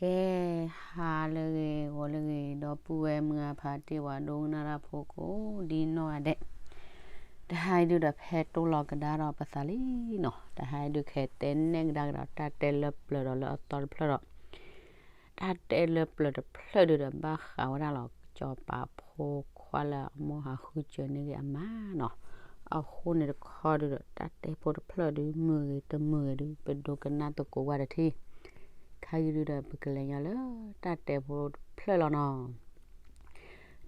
ကဲ, ဟါလၢအဂ့ၤ ဂီၤလၢအဂ့ၤ ဒီပုၢ်ဝဲၢ်မုၢ်အဖါတံၢ်ဝဲဒိကနၣ်တၢ်ဖိကိးဒ်နီၢ်ဂၤဒဲး, တဟါအံၤဒုဒီး ဖဲတိၢ်လီၤကဒါဒီးပသးလံနီၤ, တဟါအံၤဒုခဲတဲနဲၣ်ကဒါကဒီး တၢ်တဲလၢပျၢၤဒီးလၢအသီတဖျၢၣ်ဒီး တၢ်တဲလၢပျၢၤတဖျၢၣ်ဒုဒီး ဘၣ်ဃးဝဲဒၣ်လီၤ ကစီၤပၤဖိခွါလၢအမိၢ်ဟးဃုစၢၤန့ၢ်ဂ့ၤအမါနီၤ. အဃိန့ၣ်တခီဒုဒီး တၢ်တဲဖိတဖျၢၣ်ဒု မုာ်ဂ့ၤတမုာ်ဂ့ၤဒု ပဒိကနၣ်သကိးဝဲတထံၣ်. ခါအံၤဒုဒီး ပကလဲၤညါလၢတၢ်တဲဖိတဖျၢၣ်လီၤနီၤ.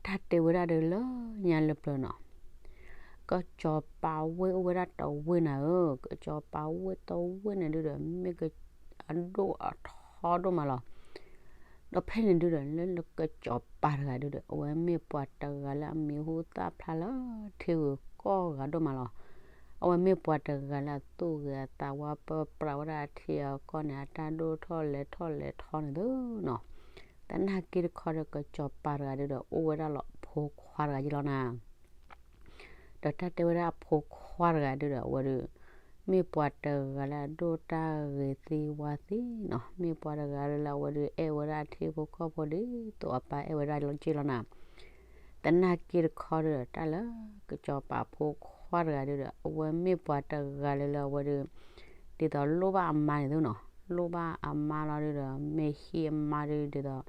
တၢ်တဲဝဲဒၣ်ဒုလၢညါလၢပျၢၤနီၤ, ကစီၤပၤဝ့ၢ်အိၣ်ဝဲဒၣ်တဝ့ၢ်နၤဧၢ, ကစီၤပၤဝ့ၢ်တဝ့ၢ်န့ၣ်ဒုဒီး မ့ၢ်အဒိၣ်အထီဒိၣ်မးလီၤ. ဒီးဖဲန့ၣ်ဒုဒီး လၢလၢကစီၤပၤတဂၤဒုဒီး အဝဲမ့ၢ်ပှၤတဂၤလၢအမံၤဟူသၣ်ဖျါလၢထံဂုၤကီၢ်ဂၤဒိၣ်မးလီၤ. အဝဲမ့ၢ်ပှၤတဂၤလၢအသူၣ်ဂ့ၤအသးဝါ ပၢပြးဝဲဒၣ်အထံအကီၢ်န့ၣ် အတၢ်ဒိၣ်ထီၣ်လဲၤထီၣ်လဲၤထီန့ၣ်သုနီၤ. သနာ်က့တခီဒီး ကစီၤပၤတဂၤဒုဒီး အိၣ်ဝဲဒၣ်လီၤဖိခွါတဂၤယ့လီၤနၤ. ဒီးတၢ်တဲဝဲဒၣ်အဖိခွါတဂၤဒုဒီး အဝဲဒုး မ့ၢ်ပှၤတဂၤလၢအဒိၣ်တၢ်ဂ့ၤသ့ဝါသ့နီၤ, မ့ၢ်ပှၤတဂၤလၢအဝဲဒုး အဲၣ်ဝဲဒၣ်ထံဖိကီၢ်ဖိဒ်သိးအပၢ်အဲၣ်ဝဲဒၣ်လီၤက့လီၤနၤ. သနာ်က့တခီဒုဒီး တၢ်လၢကစီၤပၤဖိခွါတဂၤဒုဒီး အဝဲမ့ၢ်ပှၤတဂၤလၢလၢအဝဲဒုး ဒ်သိးလိၣ်ဘၣ်အမါန့ၣ်သုနီၤ, လိၣ်ဘၣ်အမါလီၤဒုဒီး မ့ၢ်ဟံးအမါဒု ဒ်သိး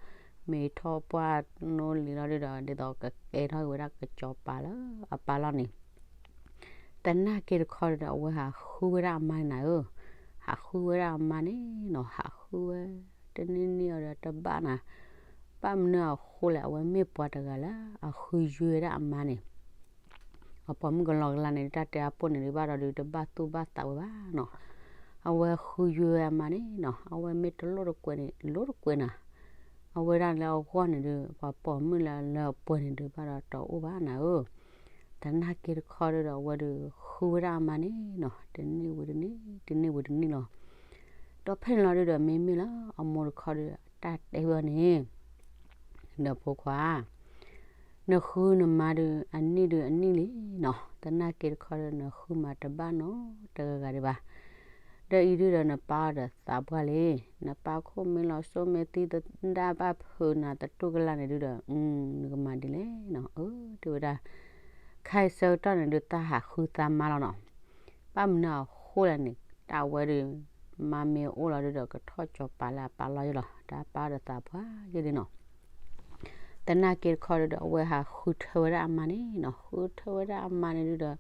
မ့ၢ်ထီၣ်ပှၢ်နိလံၤလီၤဒုဒီး ဒ်သိးကကဲထီၣ်က့ၤဝဲဒၣ်ကစီၤပၤလၢအပၢ်လီၤန့ၣ်. သနာ်က့တခီဒုဒီး အဝဲဟးဃုဝဲဒၣ်အမါန့ၣ်နၤဧၢ, ဟးဃုဝဲဒၣ်အမါန့ၣ်နီၤ, ဟးဃုဝဲ တနံၣ်နံၣ်အီၤဒီးတဘၣ်နၤ, ဘၣ်မနုၤအဃိလဲၣ် အဝဲမ့ၢ်ပှၤတဂၤလၢအဃုယွဲဒၣ်အမါန့ၣ် အပိာ်မုၣ်ကလီကလါန့ၣ် တၢ်တဲအပိၢ်န့ၣ်ဒုးဘၣ်ဒီးဒုး တဘၣ်သူၣ်ဘၣ်သးဝဲဘၣ်နီၤ. အဝဲဃုယွဲအမါန့ၣ်နီၤ, အဝဲမ့ၢ်တလိၣ်တကွဲးန့ၣ် လိၣ်တကွဲးနၤ, အဝဲဒၣ်လၢအဂီၢ်န့ၣ်ဒုး ပှၤပိာ်မုၣ်လၢလၢအပှဲၤန့ၣ်ဒုးဘၣ်ဒီးတအိၣ်ဘၣ်နၤဧၢ. သနာ်က့တခီဒုဒီး အဝဲဒုးဃုဝဲဒၣ်အမါန့ၣ်နီၤ, တနံၣ်ဝံၤတနံၣ် တနံၣ်ဝံၤတနံၣ်လီၤ. ဒီးဖဲန့ၣ်လီၤဒုဒီး မ့မ့ၢ်လၢအမိၢ်တခီဒုဒီး တၢ်တဲဝဲန့ၣ် ဒီးဖိခွါ နဃုနမါဒုး အနံၣ်ဒုးအနံၣ်လံနီၤ, သနာ်က့တခီဒုး နဃုမၤတဘၣ်နီတဂၤဂၤဒံးဘၣ်. ဒီးအံၤဒုဒီး နပၢ်အီၤဒီးသးပှၢ်လံ, နပၢ်ခိၣ်မ့ၢ်လီၤစိမ့ၢ်သံသဒၣ်ဘၣ်ဖုးနၤသတူၢ်ကလာ်န့ၣ်ဒုဒီး နကမၤဒ်လဲၣ်နီၤ, အၢ တဲဝဲဒၣ် ခဲအံၤဆၢကတီၢ်န့ၣ်ဒုး သးဟးဃုသးမါလီၤနီၤ. ဘၣ်မနုၤအဃိလဲၣ်န့ၣ် တၢ်ဝဲဒုး မါမ့ၢ်အိၣ်လီၤဒုဒီး ကထီၣ်ကစီၤပၤလၢအပၢ်လီၤယ့ၣ်လီၤ, တၢ်ပၢ်အီၤဒီးသးပှၢ်ယ့ၣ်လံနီၤ. သနာ်က့တခီဒုဒီး အဝဲဟးဃုထၢဝဲဒၣ်အမါန့ၣ်နီၤ, ဃုထၢဝဲဒၣ်အမါန့ၣ်ဒုဒီး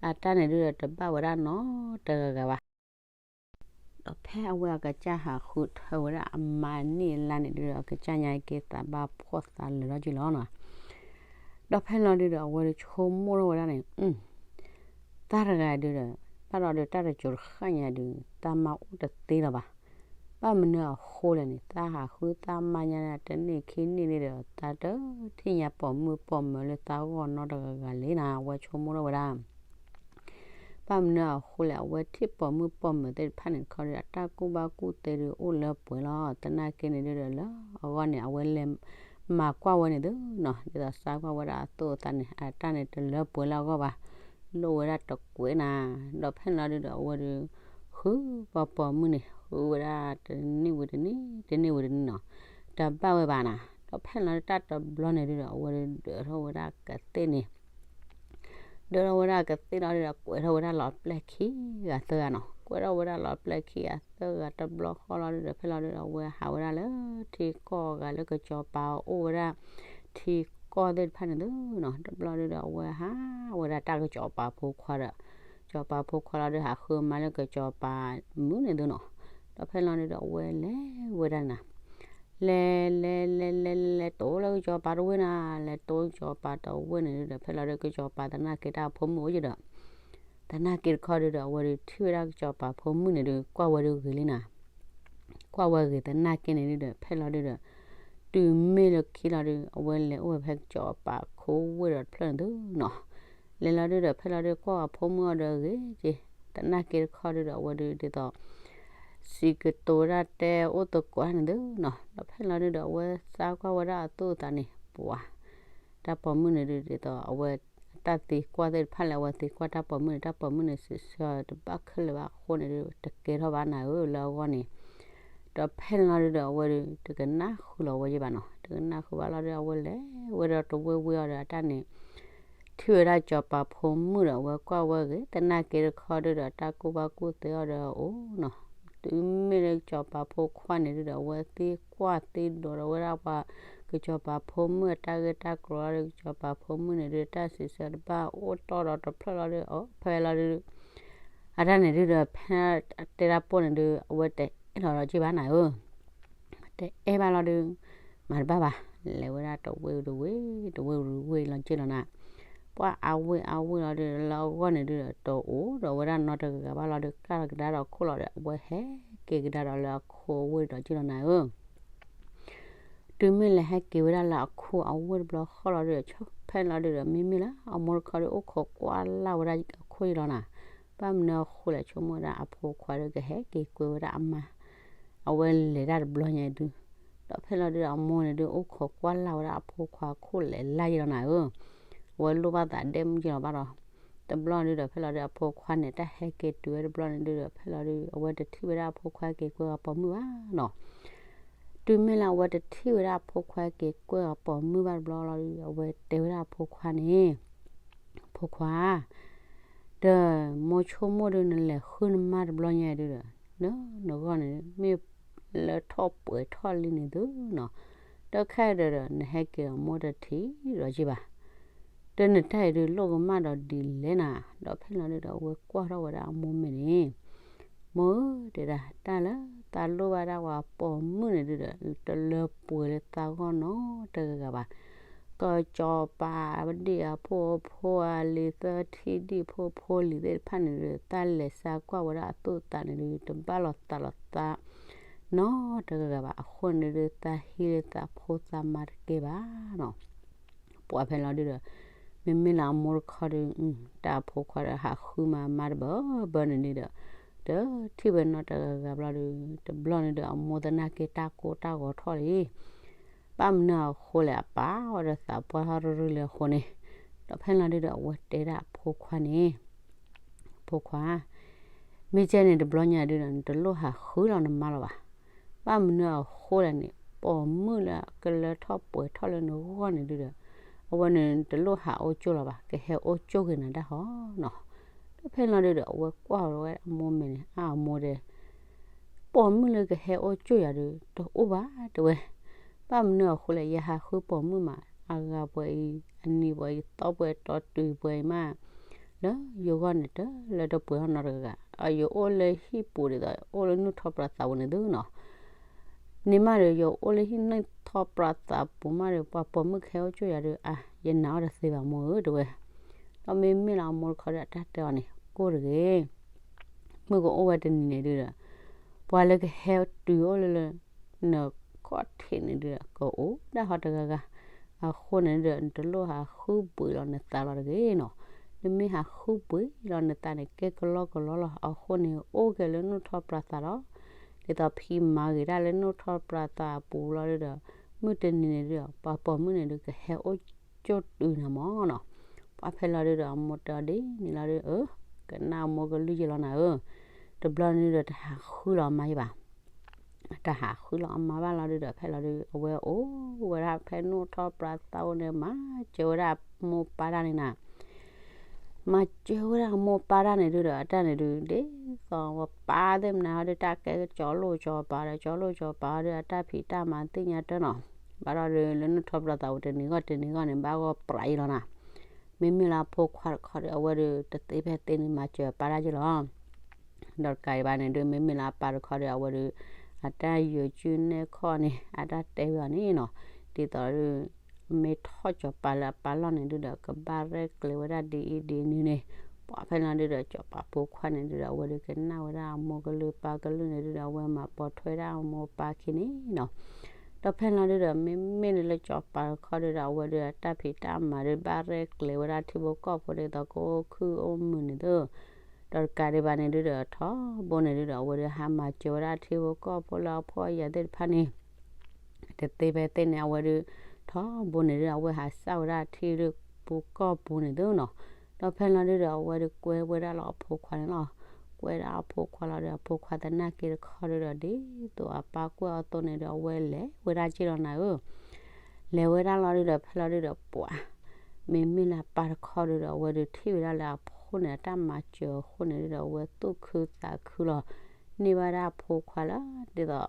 အတၢ်န့ၣ်ဒုဒီး တဘၣ်ဝဲဒၣ်နီတဂၤဂၤဘၣ်. ဒီးဖဲအဝဲအကစၢ်ဟးဃုထၢဝဲဒၣ်အမါန့ၣ်အလါန့ၣ်ဒုဒီး အကစၢ်ညါက့ၤသးဘၣ်ဖှီၣ်သးလၢာ်လီၤက့ၤလီၤနီၤ. ဒီးဖဲလီၤဒုဒီး အဝဲဒုးဆိကမိၣ်ထီၣ်ဝဲဒၣ်န့ၣ် တၢ်တဂၤဒုဒီး ဘၣ်ဒီးဒုးတၢ်တစိၤတဃၣ်ညါဒုး သးမါအိၣ်တသ့လၢၤဘၣ်. ဘၣ်မနုၤအဃိလဲၣ်န့ၣ် သးဟးဃုသးမါညါတနံၣ်ခံနံၣ်န့ၣ်ဒီး သးတထံၣ်ညါပိာ်မုၣ်ပိာ်မၢၤလၢသးဂီၢ်နီတဂၤဂၤလံနီၤ, အဝဲဆိကမိၣ်ထီၣ်ဝဲဒၣ် ဘၣ်မနုၤအဃိလဲၣ် အဝဲထံၣ်ပိာ်မုၣ်ပိာ်မၢၤသ့ၣ်တဖၣ်န့ၣ်တခီဒီး အတၢ်ကူၣ်ဘၣ်ကူၣ်သ့ဒုးအိၣ်လၢပှဲၤလီၤ. သနာ်က့န့ၣ်ဒုဒီး လၢအဂီၢ်န့ၣ် အဝဲလဲၤမၤကွၢ်ဝဲန့ၣ်သုနီၤ, ဒ်သိးစါကွၢ်ဝဲဒၣ်အသိးအသးန့ၣ် အတၢ်န့ၣ်တလၢပှဲၤလၢအဂီၢ်ဘၣ်, လိၣ်ဝဲဒၣ်တကွဲးနၤ. ဒီးဖဲန့ၣ်လီၤဒုဒီး အဝဲဒုး ဃုပှၤပိာ်မုၣ်န့ၣ် ဃုဝဲဒၣ်တနံၣ်ဝံၤတနံၣ် တနံၣ်ဝံၤတနံၣ်နီၤ, တဘၣ်ဝဲဘၣ်နၤ. ဒီးဖဲန့ၣ်လီၤဒုး တၢ်တဘျီန့ၣ်ဒုဒီး အဝဲဒုးဒၢးထီၣ်ဝဲဒၣ်ကသ့ၣ်န့ၣ် ဒၢးထီၣ်ဝဲဒၣ်ကသ့ၣ်လီၤဒုဒီး ကွဲးထီၣ်ဝဲဒၣ်လီၤပျဲၢ်ခံဂၤသၢဂၤနီၤ, ကွဲးထီၣ်ဝဲဒၣ်လီၤပျဲၢ်ခံဂၤသၢဂၤတဘျီဃီလီၤဒုဒီး ဖဲလီၤဒုဒီး အဝဲဟးဝဲဒၣ်လၢထံကီၢ်ဂၤလၢကစီၤပၤအိၣ်ဝဲဒၣ် ထံကီၢ်သ့ၣ်တဖၣ်န့ၣ်သုနီၤ, တဘျီဒုဒီး အဝဲဟးဝဲဒၣ်တၢ်ကစီၤပၤဖိခွါဒီး ကစီၤပၤဖိခွါလီၤဒု ဟးဃုမါလၢကစီၤပၤမုၣ်န့ၣ်သုနီၤ, ဒီးဖဲလီၤဒုဒီး အဝဲလဲၤဝဲဒၣ်နၤ လဲၤလဲၤလဲၤလဲၤလဲၤလဲၤတိၢ်လၢကစီၤပၤတဝ့ၢ်နၤ, လဲၤတိၢ်ကစီၤပၤတဝ့ၢ်န့ၣ်ဒုဒီး ဖဲလီၤဒုကစီၤပၤသနာ်က့တၢ်ဖိမုၣ်အိၣ်ယဲဒီး သနာ်က့တခီဒုဒီး အဝဲဒုးထံၣ်ဝဲဒၣ်ကစီၤပၤဖိမုၣ်န့ၣ်ဒုး ကွၢ်ဝဲဒုဂ့ၤလံနၤ, ကွၢ်ဝဲဂ့ၤသနာ်က့န့ၣ်ဒုဒီး ဖဲလီၤဒုဒီး တုၤမ့ၢ်လၢခံလီၤဒု အဝဲလဲၤအိၣ်ဝဲဖဲကစီၤပၤခိဝ့ၢ်ဒီးတဖျၢၣ်န့ၣ်သုနီၤ, လဲၤလီၤဒုဒီး ဖဲလီၤဒုကွၢ်အဖိမုၣ်အီၤဒီးဂ့ၤက့ၤ, သနာ်က့တခီဒုဒီး အဝဲဒုးဒ်သိး စံးကတိၤဝဲဒၣ်တဲအိၣ်သကိးတၢ်န့ၣ်သုနီၤ, ဒီးဖဲလီၤဒုဒီး အဝဲစါကွၢ်ဝဲဒၣ်အသိးအသးန့ၣ် ပှၤ တၢ်ပိာ်မုၣ်န့ၣ်ဒုးဒ်သိး အဝဲအတၢ်သံကွၢ်သ့ၣ်တဖၣ်လၢအဝဲသံကွၢ်တၢ်ပိာ်မုၣ်န့ၣ် တၢ်ပိာ်မုၣ်န့ၣ် စံးဆၢတဘၣ်ခဲလၢာ်ဘၣ်အဃိန့ၣ်ဒုး တကဲထီၣ်ဘၣ်နၤဧၢ လၢအဂီၢ်န့ၣ်, ဒီးဖဲန့ၣ်လီၤဒုဒီး အဝဲဒုး တကနၣ်ဃုာ်လီၤဝဲယဲၢ်ဘၣ်နီၤ. တကနၣ်ဃုာ်ဘၣ်လီၤဒုဒီး အဝဲလဲၤဝဲဒီးတဝ့ၢ်ဝ့ၢ်အီၤဒီး အတၢ်န့ၣ် ထံၣ်ဝဲဒၣ်စီၤပၤဖိမုၣ်ဒီး အဝဲကွၢ်ဝဲဂ့ၤ သနာ်က့တခီဒုဒီး တၢ်ကူၣ်ဘၣ်ကူၣ်သ့အီၤဒီးအိၣ်နီၤ. တုၤမ့ၢ်လၢစီၤပၤဖိခွါန့ၣ်ဒုဒီး အဝဲသ့ၣ်ကွၢ်သ့ၣ်ဒိးဒီးဝဲဒၣ်ပှၤ ကစီၤပၤဖိမုၣ်အတၢ်ဂ့ၢ်တၢ်ကျိၤလီၤဒီး ကစီၤပၤဖိမုၣ်န့ၣ်ဒု တၢ်စံးဆၢတဘၣ်အိၣ်တီၢ်ဒီးတဖျၢၣ်လီၤဒု အဖဲလီၤဒု အတၢ်န့ၣ်ဒုဒီး ဖဲတဲတၢ်ပိၢ်န့ၣ်ဒု အဝဲတအဲၣ်လီၤဒီးက့ၢ်ဘၣ်နၤဧၢ တအဲၣ်ဘၣ်လီၤဒု မၤတဘၣ်ဘၣ်, လဲၤဝဲဒၣ်တဝ့ၢ်တဝ့ၢ် တဝ့ၢ်တဝ့ၢ်လီၤက့ၢ်လီၤနၤ. ပှၤအဝ့ၢ်အဝ့ၢ်လီၤဒု လၢအဂီၢ်န့ၣ်ဒုဒီး တအိၣ်ဒီးဝဲဒၣ်နီတဂၤဘၣ်လီၤဒု ကၢ်လီၤကဒါဒီးအခိၣ်လီၤဒီး အဝဲဟဲက့ၤကဒါဒီးလၢအခိၣ်အဝ့ၢ်ဒီးက့ၢ်လီၤနၤဧၢ တုၤမ့ၢ်လၢဟဲက့ၤဝဲဒၣ်လၢအခိၣ်အဝ့ၢ်တဘျီဃီလီၤဒုဒီး ဖဲလီၤဒုဒီး မ့မ့ၢ်လၢအမိၢ်တခီဒု အိၣ်ခိးကွၢ်လၢ်ဝဲဒၣ်အခိၣ်အံၤလီၤနၤ. ဘၣ်မနုၤအဃိလဲၣ် ဆိကမိၣ်ဝဲဒၣ်အဖိခွါဒုကဟဲက့ၤကွဲဝဲဒၣ်အမါ အဝဲလဲၤတၢ်တဘျီညါအံၤဒု ဒီးဖဲလီၤဒုဒီးအမိၢ်န့ၣ်ဒု အိၣ်ခိးကွၢ်လၢ်ဝဲဒၣ်အဖိခွါအခိၣ်လဲၤလၢ်ယဲၢ်လီၤနၤဧၢ အဝဲလိၣ်ဘၣ်သးဒဲမုၢ်ယဲၢ်လီၤဘၣ်ဒီး တဘျီဒုဒီးဖဲလီၤဒုအဖိခွါန့ၣ် တၢ်ဟဲက့ၤတုၤဝဲတဘျီန့ၣ်ဒုဒီး ဖဲလီၤဒု အဝဲတထံၣ်ဝဲဒၣ်အဖိခွါက့ၤကွဲအီၤပိာ်မုၣ်ဘၣ်နီၤ. တုၤမ့ၢ်လၢအဝဲတထံၣ်ဝဲဒၣ်အဖိခွါက့ၤကွဲအီၤပိာ်မုၣ်ဘၣ်တဘျီလီၤဒု အဝဲတဲဝဲဒၣ်အဖိခွါန့ၣ် ဖိခွါ ဒီးမိၢ်ဆိကမိၣ်ဒု နလဲၤဃုနမါတဘျီညါဒုဒီး လၢနဂီၢ်န့ၣ် မ့ၢ်လၢထီၣ်ပှဲၤထီၣ်လံန့ၣ်သုနီၤ, ဒီးခဲအံၤဒီး နဟဲက့ၤအမိၢ်တထံၣ်ဒီးက့ၢ်ဘၣ်, ဒီးနတၢ်အံၤဒု လိၣ်ကမၣ်ဒီးဒ်လဲၣ်နၤ, ဒီးဖဲလီၤဒုဒီး အဝဲကွၢ်ထီၣ်ဝဲဒၣ်အမိၢ်မဲာ်န့ၣ် မိၢ်ဧၢ တဲဒၣ် တၢ်လၢသးလိၣ်ဘၣ်ဒၣ်ဝဲပိာ်မုၣ်န့ၣ်ဒုဒီး တလၢပှဲၤလၢသးဂီၢ်နီတဂၤဂၤဘၣ်. ကစီၤပၤဒံၣ်အဖိအဖိ အလံၤသၢထံဒံၣ်ဖိဖိလံၤသ့ၣ်တဖၣ်န့ၣ်ဒု တၢ်လဲၤစါကွၢ်ဝဲဒၣ်အသူၣ်အသးန့ၣ်ဒု တဘၣ်လိာ်သးလိာ်သး နီတဂၤဂၤဘၣ်အဃိန့ၣ်ဒု သးဟံးလၢသးဖိသးမါတကဲဘၣ်နီၤ. ပှၤဖဲလီၤဒုဒီး မ့မ့ၢ်လၢအမိၢ်တခီဒု တၢ်အဖိခွါဒီး ဟးဃုမၤမါတဘၢဘၢန့ၣ်ဒုဒီး တထံၣ်ဝဲနီတဂၤဂၤဘျီဒု တဘျီန့ၣ်ဒု အမိၢ်သနာ်က့တၢ်ကိၢ်တၢ်ဂီၤထီၣ်လံ. ဘၣ်မနုၤအဃိလဲၣ် အပၢ်အီၤဒီးသးပှၢ်ထီၣ်တရံၣ်လၢအဃိန့ၣ်, ဒီးဖဲလီၤဒုဒီး အဝဲတဲဒၣ်အဖိခွါန့ၣ် ဖိခွါ, မ့ၢ်ကဲန့ၣ်တဘျီညါဒုဒီး နတလိၣ်ဟးဃုလီၤနမါလီၤဘၣ်. ဘၣ်မနုၤအဃိလဲၣ်န့ၣ် ပိာ်မုၣ်လၢကလၢထီၣ်ပှဲၤထီၣ်လၢနဂီၢ်န့ၣ်ဒုဒီး အဝဲန့ၣ်နတလိၣ်ဟးအိၣ်ကၠိလီၤဘၣ်, ကဟဲအိၣ်ကၠိက့ၤနၤဒၣ်ဟီနီၤ. ဒီးဖဲလီၤဒုဒီး အဝဲကွၢ်ဝဲအမိၢ်မဲာ်န့ၣ် အမိၢ်တဲ ပိာ်မုၣ်လၢကဟဲအိၣ်ကၠိယၤဒု တအိၣ်ဘၣ်တဲဝဲ. ဘၣ်မနုၤအဃိလဲၣ် ယဟးဃုပိာ်မုၣ်မး အဂၤပှဲၤအံၤ အနံၤပှဲၤအံၤ သီပှဲၤတီတုၤပှဲၤအံၤမး လၢယဂီၢ်န့ၣ် တလၢတပှဲၤအီၤနီတဂၤဂၤ, ယအိၣ်လၢဟံၣ်ပူၤဒ်သိး အိၣ်လၢနုၢ်ထီၣ်ပြးသးပူၤန့ၣ်သုနီၤ. န့ၣ်မးဒီး ယအိၣ်လၢဟံၣ်နုၢ်ထီၣ်ပြးသးပူၤမးဒီး ပှၤပိာ်မုၣ်ကဟဲအိၣ်ကၠိယၤဒု အါ ယနာ်အီၤတသ့ဘၣ်မိၢ်ဧၢ တဲဝဲ. ဒီးမ့မ့ၢ်လၢအမိၢ်တခီဒီး အတၢ်တဲအီၤန့ၣ် ကိၢ်တဂ့ၤ မုၢ်ကအိၣ်ဝဲတနံၤန့ၣ်ဒုဒီး ပှၤလၢကဟဲတုၤအိၣ်လၢလၢ နခီၣ်ထံးန့ၣ်ဒုဒီး ကအိၣ်ဒၣ်ဟီတဂၤဂၤ, အဃိန့ၣ်ဒုဒီး နတလိၣ်ဟးဃုပှ့ၤလီၤနသးလီၤတဂ့ၤနီၤ. နမ့ၢ်ဟးဃုပှ့ၤလီၤနသးန့ၣ် ကဲကလီကလီလီၤ. အဃိန့ၣ် အိၣ်က့ၤလၢနုၢ်ထီၣ်ပြးသးလီၤ. ဒ်သိးဖံမၤဂ့ၤတၢ်လၢနုၢ်ထီၣ်ပြးသးအပူၤလီၤဒုဒီး မုၢ်တနံၤန့ၣ်ဒုဒီး ပှၤပိာ်မုၣ်န့ၣ်ဒု ကဟဲအိၣ်ကၠိတုၤနၤမၢ်နီၤ. ပှၤဖဲလီၤဒုဒီး အမိၢ်တဲအီၤဒ်န့ၣ်လီၤဒု အၢ ကနၣ်အမိၢ်ကလုၢ်ယဲၢ်လီၤနၤဧၢ, တဘျီန့ၣ်ဒုဒီး တဟးဃုလီၤအမါယဲၢ်ဘၣ်. တဟးဃုလီၤအမါဘၣ်လီၤဒုဒီး ဖဲလီၤဒု အဝဲအိၣ်ဝဲဒၣ်ဖဲနုၢ်ထီၣ်ပြးသးအိၣ်န့ၣ် မၤစၢၤဝဲဒၣ်အမိၢ်ပၢ်တၢ်န့ၣ်နၤ မၤစၢၤဝဲဒၣ်အမိၢ်ပၢ်တၢ်န့ၣ်ဒုဒီး အတၢ်န့ၣ်ဒု ဒ်သိးဝဲပၢ်သ့ၣ်မနုၤဟီဒု တၢ်ကဲကၠီလိၣ်ကၠီပၤဒီး ကၠီလိၣ်ကၠီပၤဟီဒု အတၢ်ဖံးတၢ်မၤသ့ၣ်ညါတၢ်နီၤ. ဘၣ်ဒီးဒု လၢနုၢ်ထီၣ်ပြးသးအိၣ်တနံၤဂီၢ်တနံၤဂီၢ်န့ၣ် ဘၣ်ဂီၢ်ပြးယဲၢ်လီၤနၤ. မ့မ့ၢ်လၢအဖိခွါတခီဒီး အဝဲဒု တသ့ဖဲသ့န့ၣ် မၤစၢၤအပၢ်တၢ်ယဲၢ်လီၤ. ဒီးတကးဒံးဘၣ်န့ၣ်ဒု မ့မ့ၢ်လၢအပၢ်တခီဒီး အဝဲဒု အတၢ်ယိာ်စုနဲၣ်ခီၣ်န့ၣ် အတၢ်တဲဝဲအီၤန့ၣ်နီၤ, ဒ်သိးဒု မ့ၢ်ထီၣ်စီၤပၤလၢအပၢ်လီၢ်န့ၣ်ဒုဒီး ကဘၣ်ရဲၣ်ကျဲၤဝဲဒၣ်ဒ်အံၤဒ်နုၤန့ၣ်, ပှၤဖဲလီၤဒုဒီး စီၤပၤဖိခွါန့ၣ်ဒုဒီး အဝဲဒု ကနၣ်ဝဲဒၣ်အမိၢ်ကလုၢ်ပၢ်ကလုၢ်န့ၣ်ဒုဒီး အဝဲမၤပိာ်ထွဲဒၣ်အမိၢ်ပၢ်ခံန့ၣ်နီၤ. ဒီးဖဲလီၤဒုဒီး မ့မ့ၢ်န့ၣ်လၢစီၤပၤတခီဒုဒီး အဝဲဒု အတၢ်ဖံးတၢ်မၤဒု ဘၣ်ရဲၣ်ကျဲၤဝဲဒၣ်ထံဖိကီၢ်ဖိဒ်သိးကအိၣ်ခုၣ်အိၣ်မုာ်န့ၣ်သု ဒီးတကးဒံးဘၣ်န့ၣ်ဒုဒီး ထီဘိန့ၣ်ဒုဒီး အဝဲဒု ဟးမၤစၢၤဝဲဒၣ်ထံဖိကီၢ်ဖိလၢအဖှီၣ်အယာ်သ့ၣ်တဖၣ်န့ၣ် တသ့ဖဲသ့န့ၣ် အဝဲဒု ထီဘိန့ၣ်ဒု အဝဲဟးစၢ်ဝဲဒၣ်ထံဒုပူၤကီၢ်ပူၤန့ၣ်သုနီၤ. ဒီးဖဲလီၤဒုဒီး အဝဲဒု ကွဲဝဲဒၣ်လီၤအဖိခွါန့ၣ်လီၤ. အဝဲကွဲဒၣ်အဖိခွါလီၤဒီး အဖိခွါသနာ်က့တခီဒုဒီး ဒ်သိးအပၢ်ကွဲးအီၤအသိးန့ၣ်ဒီး အဝဲလဲၤဝဲဒၣ်က့လီၤနၤဧၢ. လဲၤဝဲဒၣ်လီၤဒုဒီး ဖဲလီၤဒုဒီး ပှၤ မ့မ့ၢ်လၢအပၢ်တခီဒုဒီး အဝဲဒုးထံၣ်ဝဲဒၣ်လၢအဖိန့ၣ် အတၢ်မၤစၢၤအဃိန့ၣ်ဒုဒီး အဝဲသူၣ်ခုသးခုလီၤ. န့ၢ်ဘၣ်ဒၣ်အဖိခွါလၢ ဒ်သိး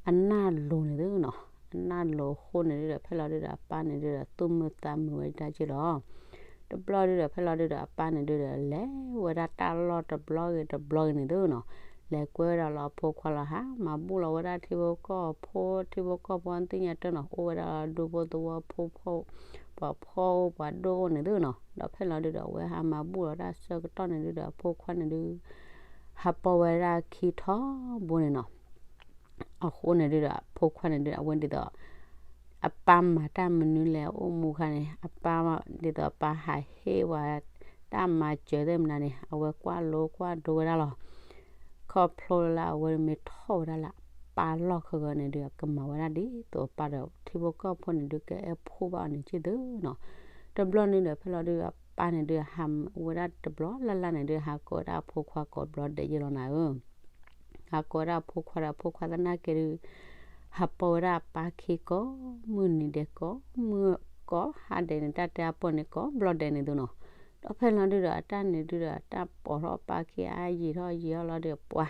အနၢ်လိၤန့ၣ်သုနီၤ, အနၢ်လိၤအဃိန့ၣ်ဒုဒီး ဖဲလီၤဒုဒီး အပၢ်န့ၣ်ဒုဒီး သူၣ်မုာ်သးမုာ်ဝဲဒၣ်က့လီၤ. တဘျီဒုဒီး ဖဲလီၤဒုဒီး အပၢ်န့ၣ်ဒုဒီး လဲၤဝဲဒၣ်တၢ်လီၢ်တဘျီဂ့ၤတဘျီဂ့ၤန့ၣ်သုနီၤ, လဲၤကွဲဝဲဒၣ်လီၤအဖိခွါလီၤ ဟးမၤဘူၣ်လီၤဝဲဒၣ်ထံဖိကီၢ်ဖိ ထံဖိကီၢ်ဖိသ့ၣ်ညါတၢ်နီၤ, အိၣ်ဝဲဒၣ်လီၤဒူဖိသဝီဖိ ပှၤဖှီၣ်အိၣ်ပှၤဒိၣ်အိၣ်န့ၣ်သုနီၤ, ဒီးဖဲလီၤဒုဒီး အဝဲဟးမၤဘူၣ်လီၤတၢ်ဆၢကတီၢ်န့ၣ်ဒုဒီး အဖိခွါန့ၣ်ဒု ဟးပိာ်ဝဲဒၣ်ခံထီဘိန့ၣ်နီၤ. အဃိန့ၣ်ဒုဒီး အဖိခွါန့ၣ်ဒု အဝဲဒ်သိး အပၢ်မၤတၢ်မနုၤလဲၣ် အအိၣ်မူအခါန့ၣ် အပၢ်ဒ်သိးအပၢ်ဟးဟ့ၣ်ဝဲ တၢ်မၤစၢၤသ့ၣ်မနုၤန့ၣ် အဝဲကွၢ်လိကွၢ်ဒိဝဲဒၣ်လီၤ. ခီဖျိလၢအဝဲမ့ၢ်ထီၣ်ဝဲဒၣ်လၢအပၢ်လီၢ်ခီဂီၤန့ၣ်ဒု ကမၤဝဲဒၣ်ဒ်သိးအပၢ်ဒီး ထံဖိကီၢ်ဖိန့ၣ်ဒု ကအဲၣ်ဖှိၣ်ဘၣ်အီၤန့ၣ်က့သုနီၤ. တဘျီန့ၣ်ဒီး ဖဲလီၤဒု အပၢ်န့ၣ်ဒု ဟးဝဲဒၣ်တဘျီလၢ်လၢ်န့ၣ်ဒု ဟးကိးဝဲဒၣ်အဖိခွါကိးဘျီဒဲးယဲလီၤနၤဧၢ ဟးကိးဝဲဒၣ်အဖိခွါဒီး အဖိခွါသနာ်က့ဒု ဟးပိာ်ဝဲဒၣ်အပၢ်ခံကိးမုၢ်နံၤဒဲး ကိးမုၢ်ကိးဟါဒဲးန့ၣ် တၢ်တဲအပိာ်န့ၣ်ကိးဘျီဒဲးန့ၣ်သုနီၤ. ဒီးဖဲလီၤဒုဒီး အတၢ်န့ၣ်ဒုဒီး တၢ်ပိာ်ထီၣ်အပၢ်ခံအါယံာ်ထီၣ်ယံာ်ထီၣ်လီၤဒီး ပှၤ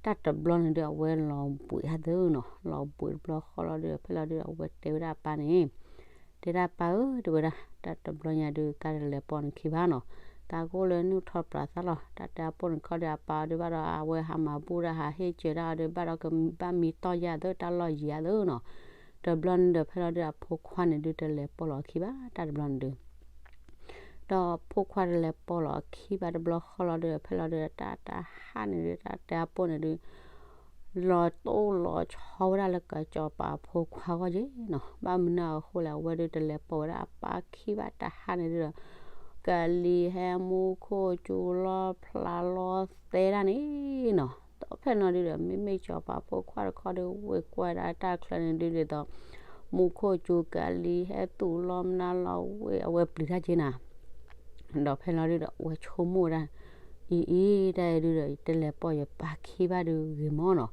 တၢ်တဘျီန့ၣ်ဒု အဝဲလီၤဘှံးဟးသုနီၤ, လီၤဘှံးတဘျီဃီလီၤဒုဒီး ဖဲလီၤဒုဒီး အဝဲတဲဝဲဒၣ်အပၢ်န့ၣ် တဲဒၣ်ပၢ်ဧၢ တဲဝဲဒၣ် တၢ်တဘျီညါဒု သးတလဲၤပိာ်နခံဘၣ်နီၤ, သးကအိၣ်လၢနုၢ်ထီၣ်ပြးသးလီၤ. တၢ်တဲအပိာ်န့ၣ်ခီဒီး အပၢ်အီၤဒုဘၣ်ဒီး အဝဲဟးမၤဘူၣ်ဒၣ် ဟးဟ့ၣ်စၢၤဒၣ်အီၤဒုဘၣ်ဒီး ကဘၣ်မံတီၢ်ယၤသု တၢ်လီၢ်ယံၤယၤသုနီၤ. တဘျီန့ၣ်ဒီး ဖဲလီၤဒုဒီး အဖိခွါန့ၣ်ဒု တလဲၤပိာ်လီၤအခံဘၣ် တၢ်တဘျီန့ၣ်ဒု ဒီးဖိခွါတလဲၤပိာ်လီၤအခံဘၣ်တဘျီဃီလီၤဒုဒီး ဖဲလီၤဒုဒီး တၢ်တဟါန့ၣ်ဒု တၢ်တဲအပိာ်န့ၣ်ဒု လီၤတိၢ်လီၤဆီဝဲဒၣ်လၢကစီၤပၤဖိခွါအဂီၢ်က့နီၤ. ဘၣ်မနုၤအဃိလဲၣ် အဝဲဒုတလဲၤပိာ်ဝဲဒၣ်အပၢ်ခံဘၣ်တဟါန့ၣ်ဒုဒီး ကလံၤဟဲမူခိၣ်ကၠူလီဖျါလီသဲဒၣ်န့ၣ်နီၤ. ဒီးဖဲလီၤဒုဒီး မ့မ့ၢ်စီၤပၤဖိခွါတခီဒု ဝ့ၢ်ကွၢ်ဒၣ်တၢ်ချၢန့ၣ်ဒုဒ်သိး မူခိၣ်ကၠူကလံၤဟဲသူၣ်လီမနုၤလီဝ့ၢ် အဝဲပျံၤတၢ်က့နၤ ဒီးဖဲလီၤဒုဒီး အဝဲဆိကမိၣ်ဝဲဒၣ် အံၤအံၤ တၢ်အံၤဒုဒီး ယတလဲၤပိာ်ယပၢ်ခံဘၣ်ဒုဂ့ၤမးနီၤ.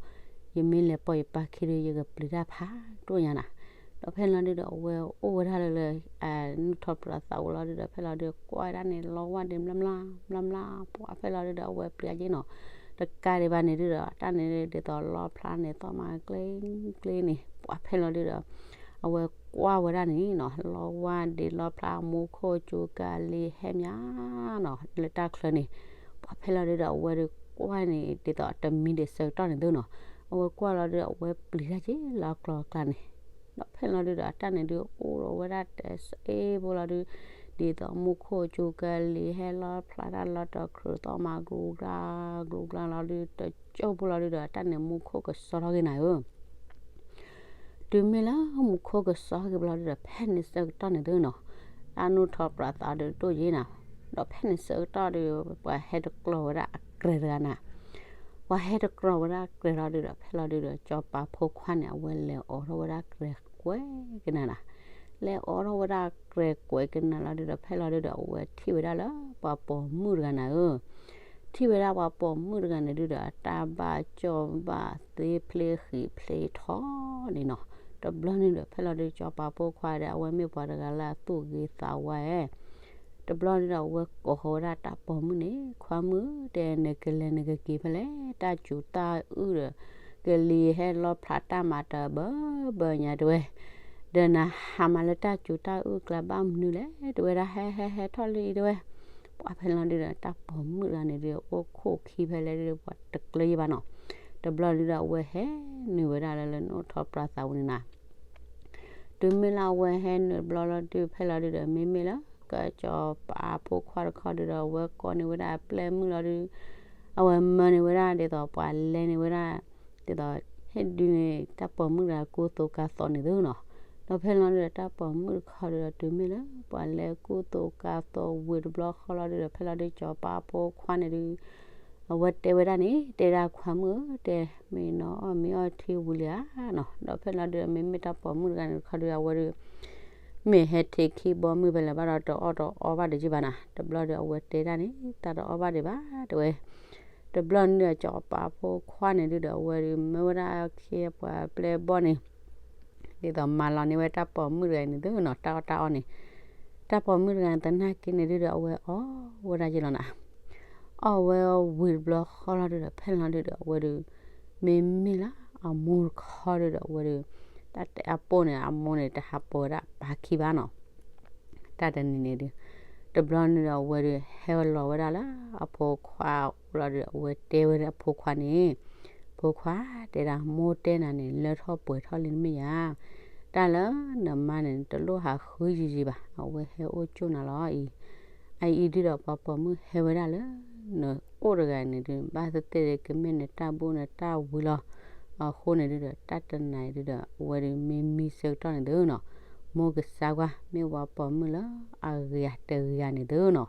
ယမ့ၢ်လဲၤပိာ်ယပၢ်ခံဒု ယကပျံၤတၢ်ဖးဒိၣ်ညါနၤ. ဒီးဖဲလီၤဒုဒီး အဝဲအိၣ်ဝဲဒၣ်လၢလၢ နုၢ်ထီၣ်ပြးသးဝဲလီၤဒုဒီး ဖဲလီၤဒု ကွၢ်ဝဲဒၣ်န့ၣ် လီဝါဒ့မျၢ်မျၢ် မျၢ်မျၢ် ပှၤဖဲလီၤဒုဒီး အဝဲပျံၤက့နီၤ. တကးဒံးဘၣ်န့ၣ်ဒုဒီး တၢ်န့ၣ်ဒ်သိးလီဖျါန့ၣ် သီၣ်မၤကျ့ကျ့န့ၣ် ပှၤဖဲလီၤဒုဒီး အဝဲကွၢ်ဝဲဒၣ်န့ၣ်နီၤ လီဝါဒ့လီဖျါ မူခိၣ်ကၠူကလံၤဟဲမးနီၤ လၢတၢ်ချၢန့ၣ် ပှၤဖဲလီၤဒုဒီး အဝဲဒုကွၢ်န့ၣ် ဒ်သိးတမံၤဒံးဆၢကတီၢ်န့ၣ်သုနီၤ. အဝဲကွၢ်လီၤဒုဒီး အဝဲပျံၤတၢ်က့လၢအကျိၤအကျဲန့ၣ် ဒီးဖဲလီၤဒုဒီး အတၢ်န့ၣ်ဒု အိၣ်ဒီးဝဲဒၣ်တစ့ဖိလီၤဒု ဒ်သိးမူခိၣ်ကၠူကလံၤဟဲလီဖျါတၢ်လီတခရူး သီၣ်မၤကျူကျါ ကျူကျါလီၤဒု တစိၢ်ဖိလီၤဒုဒီး အတၢ်န့ၣ်မူခိၣ်ကစီထီၣ်က့နၤဧၢ တုၤမ့ၢ်လၢမူခိၣ်ကစီထီၣ်က့ၤဘျီဒုဒီး ဖဲန့ၣ်ဆၢကတီၢ်န့ၣ်သုနီၤ တၢ်နုၢ်ထီၣ်ပြးသးဒုဒိၣ်ယ့နၤ. ဒီးဖဲန့ၣ်ဆၢကတီၢ်ဒု ပှၤဟဲတကြီၤဝဲဒၣ်အကြဲးတဂၤနၤ ပှၤဟဲတကြီၤဝဲဒၣ်အကြဲးလီၤဒုဒီး ဖဲလီၤဒုဒီး စီၤပၤဖိခွါန့ၣ် အဝဲလဲၤအိးထီၣ်ဝဲဒၣ်ကြဲးကွဲးကနၤနၤ. လဲၤအိးထီၣ်ဝဲဒၣ်ကြဲးကွဲးကနၤလီၤဒုဒီး ဖဲလီၤဒုဒီး အဝဲထံၣ်ဝဲဒၣ်လၢပှၤပိာ်မုၣ်တဂၤနၤဧၢ ထံၣ်ဝဲဒၣ်ပှၤပိာ်မုၣ်တဂၤန့ၣ်ဒုဒီး အတၢ်ဘၣ်ကၠီၣ်ဘၣ်သ့ဖျ့ဃံးဖျ့ထီန့ၣ်နီၤ. တဘျီန့ၣ်ဒီး ဖဲလီၤဒု စီၤပၤဖိခွါဒီး အဝဲမ့ၢ်ပှၤတဂၤလၢအသူၣ်ဂ့ၤသးဝါဧဲ တဘျီန့ၣ်ဒီး အဝဲကိးဃီၤဝဲဒၣ်တၢ်ပိာ်မုၣ်န့ၣ် ခွါမုၣ်တဲ နကလဲၤနကက့ၤဖဲလဲၣ် တၢ်စူၤတၢ်အုၣ်ဒီး ကလံၤဟဲလီဖျါတၢ်မၤတၢ်ဘၢဘၢညါတဲဝဲ ဒီးနဟးမၤလၢတၢ်စူၤတၢ်အုၣ်ကျါဘၣ်မနုၤလဲၣ် တဲဝဲဒၣ် ဟဲဟဲဟဲထီၣ်လံတဲဝဲ ပှၤဖဲလီၤဒုဒီး တၢ်ပိာ်မုၣ်တဂၤန့ၣ်ဒု အိၣ်ခိၣ်ခံဖဲလဲၣ်ဒု ပှၤတကျၢၤယံဘၣ်နီၤ. တဘျီဒုဒီး အဝဲဟဲနုာ်ဝဲဒၣ်လၢလၢနုၢ်ထီၣ်ပြးသးဝဲန့ၣ်နၤ တုၤမ့ၢ်လၢအဝဲဟဲနုာ်တဘျီလီၤဒု ဖဲလီၤဒုဒီး မ့မ့ၢ်လၢ ကစီၤပၤဖိခွါတခီဒုဒီး အဝဲကိးန့ၢ်ဝဲဒၣ်အပျဲၢ်မုၣ်လီၤဒု အဝဲမၢန့ၢ်ဝဲဒၣ်ဒ်သိးပှၤလဲန့ၢ်ဝဲဒၣ် ဒ်သိး ဟ့ၣ်ဒုန့ၢ်တၢ်ပိာ်မုၣ်တဂၤကူသိးကၤသိးန့ၣ်သုနီၤ. ဒီးဖဲလီၤဒုဒီး တၢ်ပိာ်မုၣ်တခီဒုဒီး တုၤမ့ၢ်လၢ ပှၤလဲကူသိးကၤသိးဝံၤတဘျီဃီလီၤဒုဒီး ဖဲလီၤဒု စီၤပၤဖိခွါန့ၣ်ဒု အဝဲတဲဝဲဒၣ်န့ၣ် တဲဒၣ်ခွါမုၣ်ဧၢ တဲ မ့ၢ်နီၤအီၣ်မ့ၢ်အီၣ်ထံဝံၤလံဧါနီၤ. ဒီးဖဲလီၤဒုဒီး မ့မ့ၢ်တၢ်ပိာ်မုၣ်တဂၤန့ၣ်တခီဒုဒီး အဝဲဒု မ့ၢ်ဟဲထံခံဘီမုၢ်ဖဲလဲၣ်ဘၣ်ဒီး တအီၣ်တအီဘၣ်တယုၢ်ဘၣ်နၤ. တဘျီဒီး အဝဲတဲဒၣ်န့ၣ် တၢ်တအီၣ်ဘၣ်ဒံးဘၣ် တဲဝဲ တဘျီန့ၣ်ဒီး စီၤပၤဖိခွါန့ၣ်ဒုဒီး အဝဲဒုးမၢဝဲဒၣ်အခ့အပှၤပျဲၢ်ဘီၣ်န့ၣ် ဒ်သိးမၤလီၤန့ၢ်ဝဲတၢ်ပိာ်မုၣ်တဂၤန့ၣ်သုနီၤ တၢ်အီၣ်တၢ်အီန့ၣ်, တၢ်ပိာ်မုၣ်တဂၤန့ၣ် သနာ်က့န့ၣ်ဒုဒီး အဝဲအီၣ်ဝဲဒၣ်ယ့လီၤနၤ, အီၣ်ဝဲဝံၤတဘျီဃီလီၤဒုဒီး ဖဲလီၤဒုဒီး အဝဲဒုး မ့မ့ၢ်လၢအမိၢ်တခီဒုဒီး အဝဲဒုး တၢ်တဲအပိၢ်န့ၣ် အမိၢ်န့ၣ် တဟးပိာ်ဝဲဒၣ်ပၢ်ခံဘၣ်နီၤ တၢ်တနံၤန့ၣ်ဒုး တဘျီန့ၣ်ဒီး အဝဲဒုး ဟဲလီၤဝဲဒၣ်လၢအဖိခွါအအိၣ်လီၤဒုဒီး အဝဲတဲဝဲဒၣ်အဖိခွါန့ၣ်, ဖိခွါ တဲဒၣ်မိၢ်တဲနၤန့ၣ် လၢထီၣ်ပှဲၤထီၣ်လံတမ့ၢ်ဧါ, တၢ်လၢနမါန့ၣ် တလိၣ်ဟးဃုယံၤယံၤဘၣ်, အဝဲဟဲအိၣ်ကၠိၣ်နၤလီၤအံၤ, အအံၤဒုဒီး ပှၤပိာ်မုၣ်ဟဲဝဲဒၣ်လၢ နအိၣ်တဂၤန့ၣ်ဒုး ဘၣ်သ့ၣ်သ့ၣ်ကမ့ၢ်နတၢ်ဘူၣ်နတၢ်ဝံလီၤ, အဃိန့ၣ်ဒုဒီး တၢ်တနၤအံၤဒုဒီး အဝဲဒုးမ့မ့ၢ်ဆၢကတီၢ်န့ၣ်သုနီၤ, မိၢ်ကစါကွၢ် မ့ၢ်ပှၤပိာ်မုၣ်လၢအဂ့ၤတဂ့ၤန့ၣ်သုနီၤ,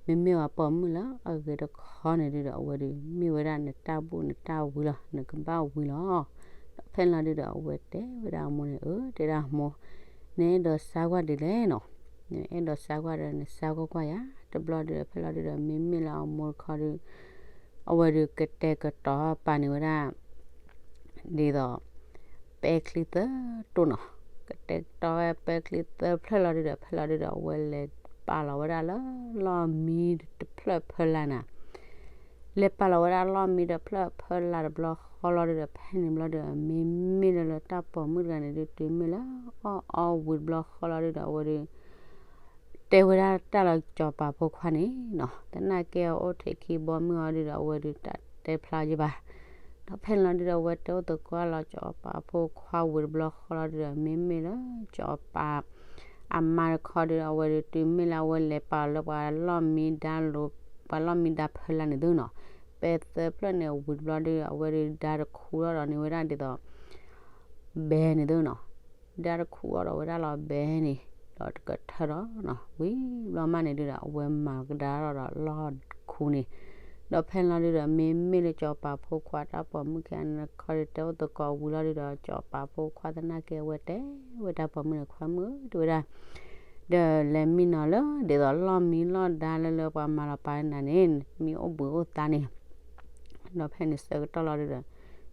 မ့မ့ၢ်ပှၤပိာ်မုၣ်လၢအဂ့ၤတခီန့ၣ်ဒုဒီး အဝဲဒုးမ့ၢ်ဝဲဒၣ်နတၢ်ဘူၣ်နတၢ်ဝံလီၤ, နကဘၣ်ဝံလီၤ, ဒီးဖဲလီၤဒုဒီး အဝဲတဲဝဲဒၣ်အမိၢ်န့ၣ် အၢ တဲဒၣ်အမိၢ်, နအဲၣ်ဒိးစါကွၢ်ဒ်လဲၣ်နီၤ, နအဲၣ်ဒိးစါကွၢ်ဒီး နစါကွၢ်ကွၢ်ယၤ, တဘျီဒုဒီး ဖဲလီၤဒုဒီး မ့မ့ၢ်လၢအမိၢ်တခီဒု အဝဲဒုးကတဲာ်ကတီၤပာ်န့ၢ်ဝဲဒၣ် ဒ်သိး ပဲချံသၢတိၢ်နီၤ, ကတဲာ်ကတီၤဝဲပဲချံသၢဖျၢၣ်လီၤဒုဒီး ဖဲလီၤဒုဒီး အဝဲလဲၤပာ်လီၤဝဲဒၣ်လၢလီၢ်မံတဖျၢၣ်ဖၢလၢ်နၤ, လဲၤပာ်လီၤဝဲဒၣ်လီၢ်မံတဖျၢၣ်ဖၢလၢ်တဘျီဃီလီၤဒုဒီး ဖဲန့ၣ်ဘျီဒုဒီး မ့မ့ၢ်လၢလၢတၢ်ပိာ်မုၣ်တဂၤန့ၣ်ဒု တုၤမ့ၢ်လၢအီၣ်အီဝံၤတဘျီဃီလီၤဒုဒီး အဝဲဒုး တဲဝဲဒၣ်တၢ်လၢစီၤပၤဖိခွါန့ၣ်နီၤ, သနာ်က့အအိၣ်ထဲခံဘီမုၢ်အီၤဒုဒီး အဝဲဒုးတၢ်တဲဖျါယဘၣ်, ဒီးဖဲန့ၣ်လီၤဒုဒီး အဝဲတဲအိၣ်သကိးလီၤစီၤပၤဖိခွါဝံၤတဘျီဃီလီၤဒုဒီး မ့မ့ၢ်လၢစီၤပၤ အမါတခီဒုဒီး အဝဲဒုးတုၤမ့ၢ်လၢအဝဲလဲၤပာ်လၢပှၤလီၢ်မံဒါလိၤ ပှၤလီၢ်မံဒါဖၢလၢ်န့ၣ်သုနီၤ, ပဲသၢဖျၢၣ်န့ၣ်ဝံၤတဘျီဒုဒီး အဝဲဒုးဒါတခူထီၣ်ဒီးန့ၢ်ဝဲဒၣ်ဒ်သိး ဘဲန့ၣ်သုနီၤ, ဒါတခူအီၤဒီးဝဲဒၣ်လီၤဘဲန့ၣ်, ဒီးတကထၢဒီးနီၤ, ဝံၤဘျီမးန့ၣ်ဒုဒီး အဝဲမၤကဒါထီၣ်ဒီးလီၢ်ခူန့ၣ်, ဒီးဖဲန့ၣ်လီၤဒုဒီး မ့မ့ၢ်လၢစီၤပၤဖိခွါတၢ်ပိာ်မုၣ်ခံဂၤန့ၣ်တခီဒု တဲအိၣ်သကိးဝံၤလီၤဒုဒီး စီၤပၤဖိခွါသနာ်က့ အဝဲတဲဝဲတၢ်ပိာ်မုၣ်န့ၣ် ခွါမုၣ်ဧၢ တဲဝဲဒၣ် ဒီးလဲၤမံနီၤလၢ ဒ်သိးလီၢ်မံလီၢ်ဒါလၢလၢပှၤမၤလီၤပာ်နၤန့ၣ် မံအိၣ်ဘှံးအိၣ်သါန့ၣ်, ဒီးဖဲန့ၣ်ဆၢကတီၢ်လီၤဒု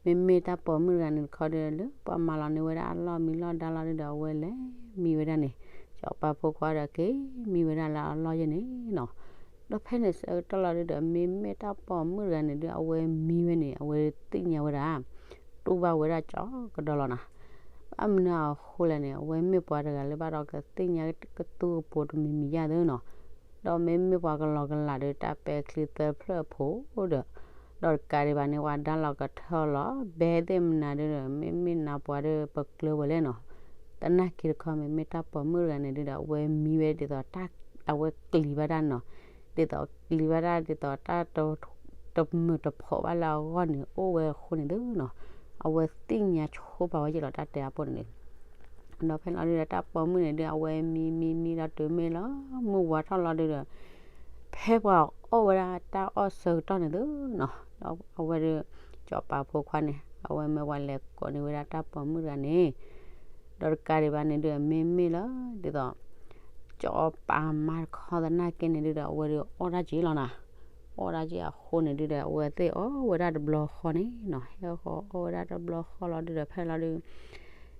ဒီး မ့မ့ၢ်တၢ်ပိာ်မုၣ်တဂၤန့ၣ်တခီဒု လၢပှၤမၤလီၤန့ၢ်ဝဲဒၣ်အလီၢ်မံလီၢ်ဒါလီၤဒုဒီး အဝဲလဲၤမံဝဲဒၣ်န့ၣ်, စီၤပၤဖိခွါဒီးက့ၤမံဝဲဒၣ်လၢအလီၢ်ယဲၢ်န့ၣ်နီၤ, ဒီးဖဲန့ၣ်ဆၢကတီၢ်လီၤဒုဒီး မ့မ့ၢ်တၢ်ပိာ်မုၣ်တဂၤန့ၣ်ဒု အဝဲမံဝဲန့ၣ် အဝဲသ့ၣ်ညါဝဲဒၣ် တူၢ်ဘၣ်ဝဲဒၣ်ကၠီကဒီးလီၤနီၤ, ဘၣ်မနုၤအဃိလဲၣ်န့ၣ် အဝဲမ့ၢ်ပှၤတဂၤလၢဘၣ်ဒီးကသ့ၣ်ညါကသူကပိၤတမံၤမံၤယါသုနီၤ, ဒီးမ့မ့ၢ်ပှၤကလီကလးဒီး တၢ်ပဲချံသၢဖျၢၣ်အဖိဒီး, ဒီးတကးဒံးဘၣ်န့ၣ် ပှၤဒါလီၤကထၢလီၤ ဘဲသ့ၣ်မနၤဒုဒီး မ့မ့ၢ်နၤပှၤဒီးပကျၢၤဝဲလဲၣ်နီၤ, သနာ်က့တခီ မ့မ့ၢ်တၢ်ပိာ်မုၣ်တဂၤန့ၣ်ဒုဒီး အဝဲမံဝဲဒ်သိးတၢ် အဝဲကျံၤဘၣ်တၢ်နီၤ, ဒ်သိးကျံၤဘၣ်တၢ်ဒ်သိးတၢ် တမုာ်တဖိးဘၣ်လၢအဂီၢ်န့ၣ် အိၣ်ဝဲအဃိန့ၣ်သုနီၤ, အဝဲသ့ၣ်ညါဆိပာ်ဝဲယ့ၢ်လီၤတၢ်တဲအပိၢ်န့ၣ်န့ၣ်, ဒီးဖဲလီၤဒုဒီး တၢ်ပိာ်မုၣ်န့ၣ်ဒု အဝဲမံမံမံလီၤတုၤမ့ၢ်လၢ မုၢ်ဝါထီၣ်လီၤဒုဒီး ဖဲပှၤအီၣ်ဝဲဒၣ်တၢ်အီၣ်ဆၢကတီၢ်န့ၣ်သုနီၤ, ဒီးအဝဲဒု စီၤပၤဖိခွါန့ၣ် အဝဲမၢပှၤလဲၤကိးန့ၢ်ဝဲဒၣ်တၢ်ပိာ်မုၣ်တဂၤန့ၣ်, ဒီးတကးဒံးဘၣ်န့ၣ်ဒု မ့မ့ၢ်လၢ ဒ်သိး စီၤပၤမါတခီသနာ်က့န့ၣ်ဒုဒီး အဝဲဒုအီၣ်တၢ်က့ၤလီၤနီၤ, အီၣ်တၢ်က့ၤအဃိန့ၣ်ဒုဒီး အဝဲသ့ၣ်အီၣ်ဝဲဒၣ်တဘျီဃီန့ၣ်နီၤ, ဟဲဃီအီၣ်ဝဲဒၣ်တဘျီဃီလီၤဒုဒီး ဖဲလီၤဒု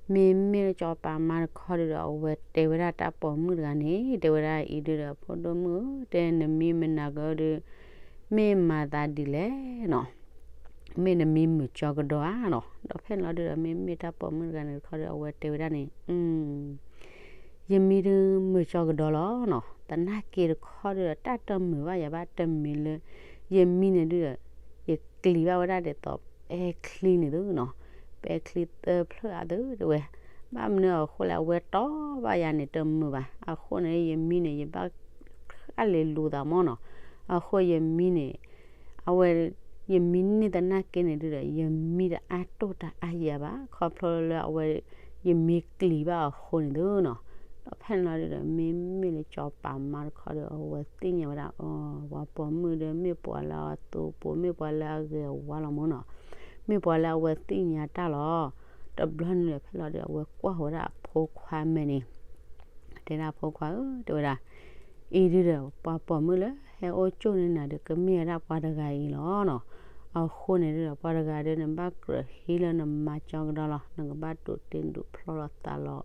မ့မ့ၢ်လၢစီၤပၤမါတခီဒုဒီး အဝဲတဲဝဲဒၣ်တၢ်ပိာ်မုၣ်တဂၤန့ၣ် တဲဝဲဒၣ်အံၤဒုဒီး ဖိဒိၣ်မုၣ်ဧၢ တဲနမံမနၤကဒု မ့ၢ်မၤသးဒ်လဲၣ်နီၤ, မ့ၢ်နမံမုာ်ကၠီကဒီးဧါနီၤ, ဒီးဖဲန့ၣ်လီၤဒုဒီး မ့မ့ၢ်တၢ်ပိာ်မုၣ်တဂၤန့ၣ်တခီဒီး အဝဲတဲဝဲဒၣ်န့ၣ် ယမံဒုမုာ်ကၠီကဒီးလီၤနီၤ, သနာ်က့တခီဒုဒီး တၢ်တမုာ်ဘၣ်ယၤဘၣ်တမံၤလၢ ယမံန့ၣ်ဒုဒီး ယကျံၤဘၣ်ဝဲဒၣ်ဒ်သိးပဲချံန့ၣ်သုနီၤ, ပဲချံသၢဖျၢၣ်အသုတဲဝဲ, ဘၣ်မနုၤအဃိလဲၣ် အဝဲတီဘၣ်ယၤန့ၣ်တမုာ်ဘၣ်, အဃိန့ၣ် ယမံန့ၣ် ယဘၣ်ဃၣ်လ့ၤလူၤသးမၢ်နီၤ, အဃိယမံန့ၣ် အဝဲ ယမံန့ၢ်သနာ်က့န့ၣ်ဒုဒီး ယမံတအါတိၢ်တအါယၤဘၣ် ခီဖျိလၢအဝဲ ယမံကျံၤဘၣ်အဃိန့ၣ်သုနီၤ, ဒီးဖဲန့ၣ်လီၤဒုဒီး မ့မ့ၢ်လၢစီၤပၤမါတခီဒီး အဝဲသ့ၣ်ညါဝဲဒၣ်အီၤ ပှၤပိာ်မုၣ်ဒီး မ့ၢ်ပှၤလၢအသူပူၤ မ့ၢ်ပှၤလၢအဂ့ၤအဝါလီၤမၢ်နီၤ, မ့ၢ်ပှၤလၢအဝဲသ့ၣ်ညါတၢ်လီၤ, တဘျီန့ၣ်ဒီး ဖဲလီၤဒုး အဝဲကွၢ်ဝဲဒၣ်အဖိခွါမဲာ်န့ၣ် တဲဒၣ်ဖိခွါဧၢ တဲဝဲဒၣ်, အံၤဒုဒီး ပှၤပိာ်မုၣ်လၢဟဲအိၣ်ကၠိၣ်န့ၢ်နၤဒီး ကမ့ၢ်ဝဲဒၣ်ပှၤတဂၤအံၤလီၤနီၤ, အဃိန့ၣ်ဒုဒီး ပှၤတဂၤဒီး နဘၣ်ကြၢးဟံးလၢနမါကၠီကဒီးလီၤ. နကဘၣ်ဒိးတ့ဒိးဖျီလီၤသးလီၤ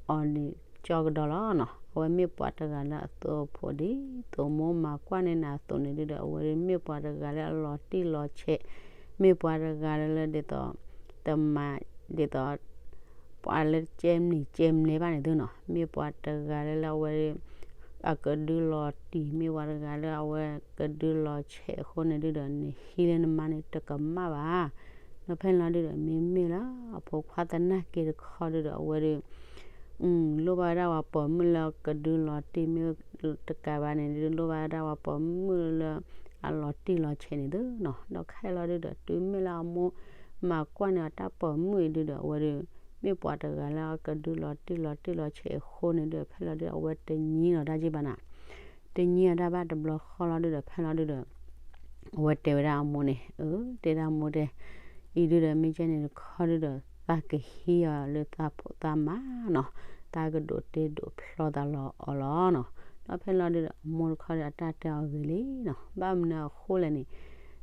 အီၤန့ၣ်ကၠီကဒီးလီၤနီၤ. အဝဲမ့ၢ်ပှၤတဂၤလၢအသိဖိဒ်သိးမိၢ်မၤကွၢ်န့ၢ်နၤအသိးန့ၣ်ဒုဒီး အဝဲဒုးမ့ၢ်ပှၤတဂၤလၢအလီၤတံၢ်လီၤဆဲး, မ့ၢ်ပှၤတဂၤလၢလၢဒ်သိး တမၤဒ်သိး ပှၤလၢကဲမနံၤကဲမနုၤဘၣ်န့ၣ်သုနီၤ, မ့ၢ်ပှၤတဂၤလၢလၢအဝဲ အကဒုလီၤတံၢ်, မ့ၢ်ပှၤတဂၤလၢအဝဲကဒုလီၤဆဲးအဃိန့ၣ်ဒုဒီး နဟံးလၢနမါန့ၣ်တကမၣ်ဘၣ်. ဒီးဖဲန့ၣ်လီၤဒုဒီး မ့မ့ၢ်လၢအဖိခွါသနာ်က့တခီဒုဒီး အဝဲဒုး လိၣ်ဘၣ်ဝဲဒၣ်ပှၤပိာ်မုၣ်လၢကဒုလီၤတံၢ် မ့ၢ်တကးဘၣ်န့ၣ်ဒုး လိၣ်ဘၣ်ဝဲဒၣ်ပှၤပိာ်မုၣ်လၢအလီၤတံၢ်လီၤဆဲးန့ၣ်သုနီၤ. ဒီးခဲလီၤဒုဒီး တုၤမ့ၢ်လၢအမိၢ်မၤကွၢ်န့ၢ်အတၢ်ပိာ်မုၣ်အံၤဒုဒီး အဝဲဒုး မ့ၢ်ပှၤတဂၤလၢအကဒုလီၤတံၢ်လီၤတံၢ်လီၤဆဲးအဃိန့ၣ်ဒုဒီး ဖဲလီၤဒုဒီး အဝဲတညံလီၤတၢ်က့ဘၣ်နၤ, တညံလီၤတၢ်ဘၣ်တဘျီဃီလီၤဒုဒီး ဖဲလီၤဒုဒီး အဝဲတဲဝဲဒၣ်အမိၢ်န့ၣ်, အၢ တဲဒၣ်မိၢ်တဲ, အံၤဒုဒီး မ့ၢ်ကဲန့ၣ်တခီဒုဒီး သးကဟံးအီၤလၢသးဖိသးမါနီၤ, သးကဒိးတ့ဒိးဖျီသးလီၤအီၤလီၤနီၤ. ဒီးဖဲလီၤဒုဒီး အမိၢ်တခီဒီး အတၢ်တဲအီၤဂ့ၤလံနီၤ, ဘၣ်မနုၤအဃိလဲၣ်န့ၣ်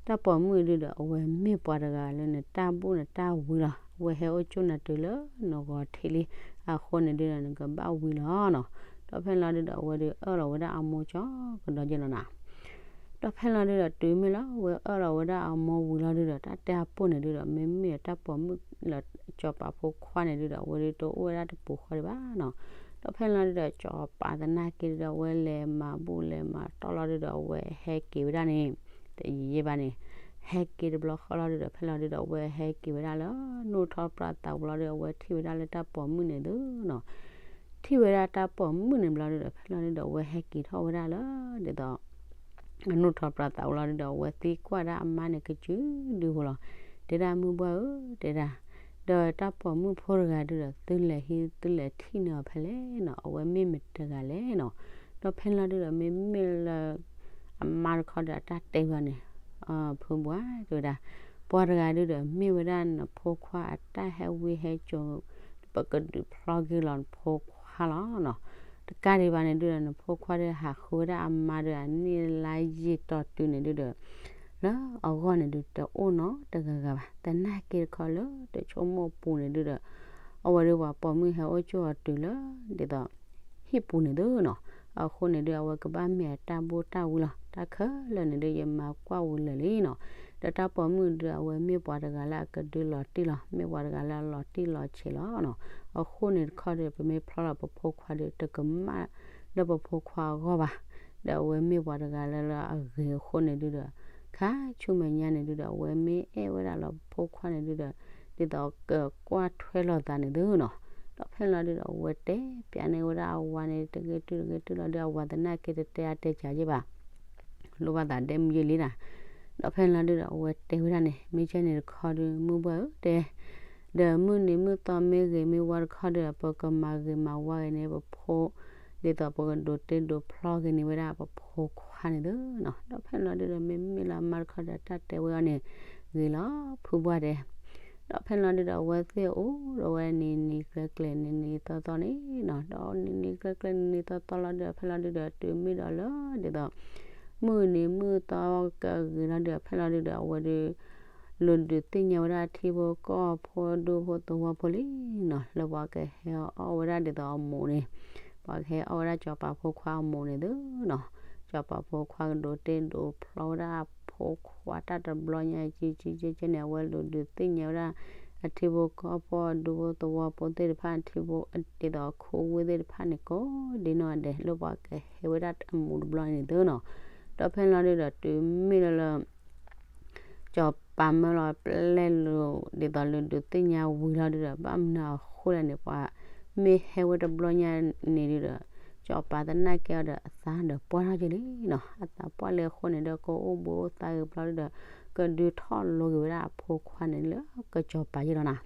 တၢ်ပိာ်မုၣ်အံၤဒုဒီး အဝဲမ့ၢ်ပှၤတဂၤလၢနတၢ်ဘူၣ်နတၢ်ဝံလီၤ, အဝဲဟဲအိၣ်ကၠိၣ်နၤတုၤလၢနဂီၤထံးလံ, အဃိန့ၣ်ဒုဒီး နကဘၣ်ဝံလီၤနီၤ. ဒီးဖဲလီၤဒုဒီး အဝဲဒုးအၢၣ်လီၤဝဲဒၣ်အမိၢ်ကၠီကဒီးက့လီၤနၤ. ဒီးဖဲလီၤဒုဒီး တုၤမ့ၢ်လၢ အဝဲအၢၣ်လီၤဝဲဒၣ်အမိၢ်ဝံၤလီၤဒုဒီး တၢ်တဲအပိၢ်န့ၣ်ဒုဒီး မ့မ့ၢ်တၢ်ပိာ်မုၣ်လၢစီၤပၤဖိခွါန့ၣ်ဒုဒီး အဝဲဒုတအိၣ်ဝဲဒၣ်တပူၤဃီဒံးဘၣ်နီၤ. ဒီးဖဲလီၤဒုဒီး စီၤပၤသနာ်က့ဒုဒီး အဝဲလဲၤမၤဘူၣ်လဲၤမၤတီၢ်လီၤဒုဒီး အဝဲဟဲက့ၤဝဲဒၣ်န့ၣ် တယံာ်ယံာ်ဘၣ်န့ၣ် ဟဲက့ၤတဘျီဃီလီၤဒုဒီး ဖဲလီၤဒုဒီး အဝဲဟဲက့ၤဝဲဒၣ်လၢ နူၢ်ထီၣ်ပြၣ်သးဝံၤလီၤဒုဒီး အဝဲထံၣ်ဝဲဒၣ်လၢတၢ်ပိာ်မုၣ်န့ၣ်ဒုနီၤ. ထံၣ်ဝဲဒၣ်တၢ်ပိာ်မုၣ်န့ၣ်ဘျီဒုဒီး ဖဲလီၤဒုဒီး အဝဲဟဲက့ၤထီၣ်ဝဲဒၣ်လၢ ဒ်သိး အနူၢ်ထီၣ်ပြၣ်သးဝံၤလီၤဒုဒီး အဝဲသံကွၢ်ဒၣ်အမါန့ၣ် ကစုဒုဖိလီၤ. တဲဒၣ်မုၢ်ဘှၢ်ဧၢ တဲဒၣ်, ဒီးတၢ်ပိာ်မုၣ်ဖိတဂၤဒုဒီး သုလဲၤဟံးသုလဲၤထံၣ်န့ၢ်အီၤဖဲလဲၣ်နီၤ, အဝဲမ့ၢ်မတဂၤလဲၣ်နီၤ. ဒီးဖဲလီၤဒုဒီး မ့မ့ၢ်လၢ အမါတခီဒီး အတၢ်တဲဝဲန့ၣ် ဖုဘှၢ်တဲဝဲဒၣ်, ပှၤတဂၤဒုဒီး မ့ၢ်ဝဲဒၣ်နဖိခွါအတၢ်ဟဲဝံဟဲစိၤ ပကဒုးဖျီက့ၤလီၤနဖိခွါလီၤနီၤ. တကးဒံးဘၣ်န့ၣ်ဒုဒီး နဖိခွါဒီး ဟးဃုဝဲဒၣ်အမါဒီး အနံၣ်လါယံာ်တီၤတုၤန့ၣ်ဒုဒီး လၢအဂီၢ်န့ၣ်ဒု တအိၣ်နီတဂၤဂၤဘၣ်. သနာ်က့တခီလၢတဆိကမိၣ်ပူၤန့ၣ်ဒုဒီး အဝဲဒုပှၤပိာ်မုၣ်ဟဲအိၣ်ကၠိအီၤတုၤလၢ ဒ်သိး ဟံၣ်ပူၤန့ၣ်သုနီၤ. အဃိန့ၣ်ဒု အဝဲကဘၣ်မ့ၢ်အတၢ်ဘူၣ်တၢ်ဝံလီၤ. တၢ်ခဲလၢာ်န့ၣ်ဒု ယမၤကွၢ်ဝံၤလၢာ်လံနီၤ. ဒီးတၢ်ပိာ်မုၣ်ဒု အဝဲမ့ၢ်ပှၤတဂၤလၢအကဒုလီၤတံၢ်လီၤ, မ့ၢ်ပှၤတဂၤလၢအလီၤတံၢ်လီၤဆဲးလီၤနီၤ. အဃိန့ၣ်တခီဒီး ပမ့ၢ်ဖျီလီၤပဖိခွါဒီး တကမၣ်လၢပဖိခွါအဂီၢ်ဘၣ်. ဒီးအဝဲမ့ၢ်ပှၤတဂၤလၢလၢအဂ့ၤအဃိန့ၣ်ဒုဒီး ခါဆူမဲာ်ညါန့ၣ်ဒုဒီး အဝဲမ့ၢ်အဲၣ်ဝဲဒၣ်လၢပဖိခွါန့ၣ်ဒုဒီး ဒ်သိးကကွၢ်ထွဲလိာ်သးန့ၣ်သုနီၤ. ဒီးဖဲလီၤဒုဒီး အဝဲတဲပျးန့ၢ်ဝဲဒၣ်အဝၤန့ၣ် တဂ့ၤတုၤတဂ့ၤတုၤလီၤဒု အဝၤသနာ်က့တတဲအါတဲစှၤယ့ၢ်ဘၣ် လိၣ်ဘၣ်သးဒဲမုၢ်ယ့ၢ်လံနီၤ. ဒီးဖဲလီၤဒုဒီး အဝဲတဲဝဲဒၣ်န့ၣ် မ့ၢ်ကဲန့ၣ်တခီဒု မုၢ်ဘှၢ်ဧၢ တဲ ဒီးမုၢ်နံၤမုၢ်သီမ့ၢ်ဂ့ၤမ့ၢ်ဝါတခီဒီး ပကမၤဂ့ၤမၤဝါဂ့ၤန့ၣ် ပဖိ ဒ်သိးပကဒိးတ့ဒိးဖျီက့ၤန့ၢ်ဝဲဒၣ်ပဖိခွါန့ၣ်သုနီၤ. ဒီးဖဲလီၤဒုဒီး မ့မ့ၢ်လၢအမါတခီဒီး တၢ်တဲဝဲအီၤန့ၣ် ဂ့ၤလီၤ ဖုဘှၢ်တဲ ဒီးဖဲလီၤဒုဒီး အဝဲသ့ၣ်အိၣ်ဒီးဝဲနံၤနံၤကျဲကျဲ နံၤနံၤသီသီန့ၣ်နီၤ. ဒီးနံၤနံၤကျဲကျဲ နံၤနံၤသီသီလီၤဒုဒီး ဖဲလီၤဒုဒီး တုၤမ့ၢ်ဒီးလၢ ဒ်သိး မုၢ်နံၤမုၢ်သီကဂ့ၤလီၤဒုဒီး ဖဲလီၤဒုဒီး အဝဲဒု လူၤဒုးသ့ၣ်ညါဝဲဒၣ်ထံဖိကီၢ်ဖိဒူဖိသဝီဖိလံနီၤ. လၢပှၤကဟဲအီၣ်ဝဲဒၣ်ဒ်သိးအမိၢ်န့ၣ် ပှၤကဟဲအီၣ်ဝဲဒၣ်စီၤပၤဖိခွါအမိၢ်န့ၣ်သုနီၤ. စီၤပၤဖိခွါကဒိးတ့ဒိးဖျီဝဲဒၣ်အဖိခွါတၢ်တဘျီညါ ကကန့ၣ် အဝဲလူၤဒုးသ့ၣ်ညါဝဲဒၣ် အထံဖိကီၢ်ဖိဒူဖိသဝီဖိသ့ၣ်တဖၣ် ထံဖိ ဒ်သိးအခိဝ့ၢ်သ့ၣ်တဖၣ်န့ၣ် ကိးဒ်နီၢ်ဂၤဒဲး လၢပှၤကဟဲဝဲဒၣ်အမိၢ်တဘျီန့ၣ်သုနီၤ. ဒီးဖဲန့ၣ်လီၤဒုဒီး တုၤမ့ၢ်လၢလၢ စီၤပၤမၢလီၤပျဲၢ်လူၤ ဒ်သိးလူၤဒုးသ့ၣ်ညါဝံၤလီၤဒုဒီး ဘၣ်မနုၤအဃိလဲၣ်န့ၣ် ပှၤမ့ၢ်ဟဲဝဲတဘျီညါန့ၣ်ဒုဒီး စီၤပၤသနာ်က့အီၤဒီး အသးဒီးပှၢ်ထီၣ်က့ၤလံနီၤ. အသးပှၢ်လံအဃိန့ၣ်ဒီး ကအိၣ်ဘှံးအိၣ်သါဂ့ၤဘျီဒုဒီး ကဒုးထီၣ်လိၤက့ၤဝဲဒၣ်အဖိခွါန့ၣ်လၢကစီၤပၤယ့ၢ်လီၤနီၤ.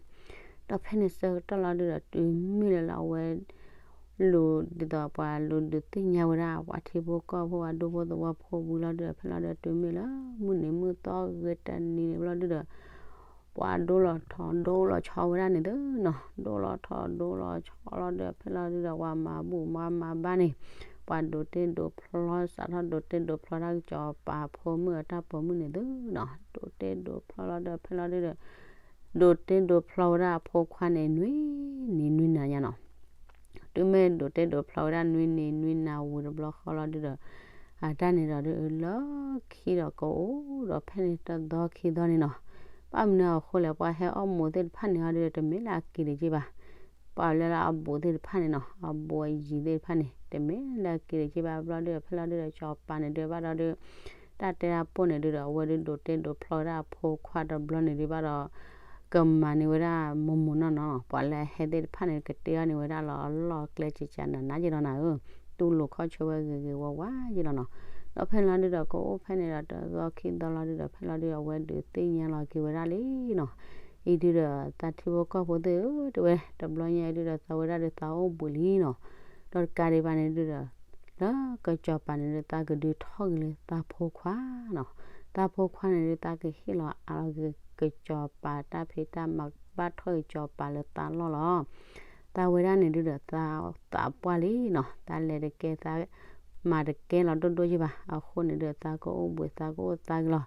ဒီးဖဲန့ၣ်ဆၢကတီၢ်လီၤဒုဒီး တုၤမ့ၢ်လၢလၢအဝဲ လူၤဒ်သိးပှၤလူၤဒုးသ့ၣ်ညါဝဲဒၣ် ပှၤထံဖိကီၢ်ဖိ ပှၤဒူဖိသဝီဖိဝံၤလီၤဒုဒီး ဖဲလီၤဒုဒီး တုၤမ့ၢ်လၢ မုၢ်နံၤမုၢ်သီဂ့ၤတနံၤန့ၣ်ဘျီဒုဒီး ပှၤဒိလီၤထီၣ်ဒိလီၤဆီဝဲဒၣ်န့ၣ်သုနီၤ. ဒိလီၤထီၣ်ဒိလီၤဆီလီၤဒုဒီး ဖဲလီၤဒုဒီး ပှၤမၤဘူၣ်မၤမၤဘါန့ၣ် ပှၤဒိးတ့ဒိးဖျီ စးထီၣ်ဒိးတ့ဒိးဖျီတၢ်ကစီၤပၤဖိမုၣ်အတၢ်ပိာ်မုၣ်န့ၣ်သုနီၤ, ဒိးတ့ဒိးဖျီလီၤဒီး ဖဲလီၤဒုဒီး ဒိးတ့ဒိးဖျီဝဲဒၣ်အဖိခွါန့ၣ် နွံနံၤနွံနၤညါနီၤ. တုၤမ့ၢ်ဒိးတ့ဒိးဖျီဝဲဒၣ်နွံနံၤနွံနၤဝံၤတဘျီဃီလီၤဒုဒီး အတၢ်န့ၣ်ဒီးဒုး လၢခံဒီးကအိၣ်ဒီးဖဲန့ၣ်တသီခံသီန့ၣ်နီၤ. ဘၣ်မနုၤအဃိလဲၣ် ပှၤဟဲအီၣ်မိၢ်သ့ၣ်တဖၣ်န့ၣ်အီၤဒုဒီး တမ့ၢ်လၢအက့ၤတက့ၢ်ဘၣ်. ပှၤလၢလၢအဘူးသ့ၣ်တဖၣ်န့ၣ်နီၤ, အဘူးအယံၤသ့ၣ်တဖၣ်န့ၣ် တမ့ၢ်လၢအက့ၤတက့ၢ်ဘၣ်ဘျီဒုဒီး ဖဲလီၤဒုဒီး စီၤပၤန့ၣ်ဒုးဘၣ်ဒီးဒုး တၢ်တဲတၢ်ပိၢ်န့ၣ်ဒုဒီး အဝဲဒုးဒိးတ့ဒိးဖျီဝဲဒၣ်အဖိခွါတဘျီန့ၣ်ဒုးဘၣ်ဒီး ကမၤန့ၢ်ဝဲဒၣ်မိၢ်မိၢ်နီၢ်နီၢ်နီၤ, ပှၤလၢအဟဲသ့ၣ်တဖၣ်န့ၣ် ကတ့အီၣ်န့ၢ်ဝဲဒၣ်လီၤအလီၢ်အကျဲကကနၤနၤယ့ၢ်လီၤနၤဧၢ, တူၢ်လိာ်ခီၣ်ဆၢဝဲဂ့ၤဂ့ၤဝါဝါယ့ၢ်လီၤနီၤ. ဒီးဖဲလီၤဒုဒီး ကအိၣ်ဖဲန့ၣ်ဒီးတသီခံသီလီၤဒုဒီး ဖဲလီၤဒုဒီး အဝဲဒုးသ့ၣ်ညါလီၤက့ၤဝဲဒၣ်လံနီၤ. အံၤဒုဒီး သးထံဖိကီၢ်ဖိသ့ၣ်ဧၢ တဲဝဲ တဘျီညါအံၤဒုဒီး သးဝဲဒၣ်ဒီးသးအိၣ်ဘှံးလံနီၤ. ဒီးတကးဒံးဘၣ်န့ၣ်ဒုဒီး လၢကစီၤပၤန့ၣ်ဒုး သးကဒုးထီၣ်က့ၤလၢသးဖိခွါနီၤ. သးဖိခွါန့ၣ်ဒုး သးကဟ့ၣ်လီၤအးလီၤက့ၤကစီၤပၤတၢ်ဖံးတၢ်မၤ ဘၣ်ထီၣ်က့ၤကစီၤပၤလၢသးလီၢ်လီၤ. သးဝဲဒၣ်န့ၣ်ဒုဒီး သးသးပှၢ်လံနီၤ, သးလဲၤတကဲ သးမၤတကဲလီၤဒိၣ်ဒိၣ်ယ့ၢ်ဘၣ်. အဃိန့ၣ်ဒုဒီး သးကအိၣ်ဘှံး သးကအိၣ်သးက့ၤလီၤ.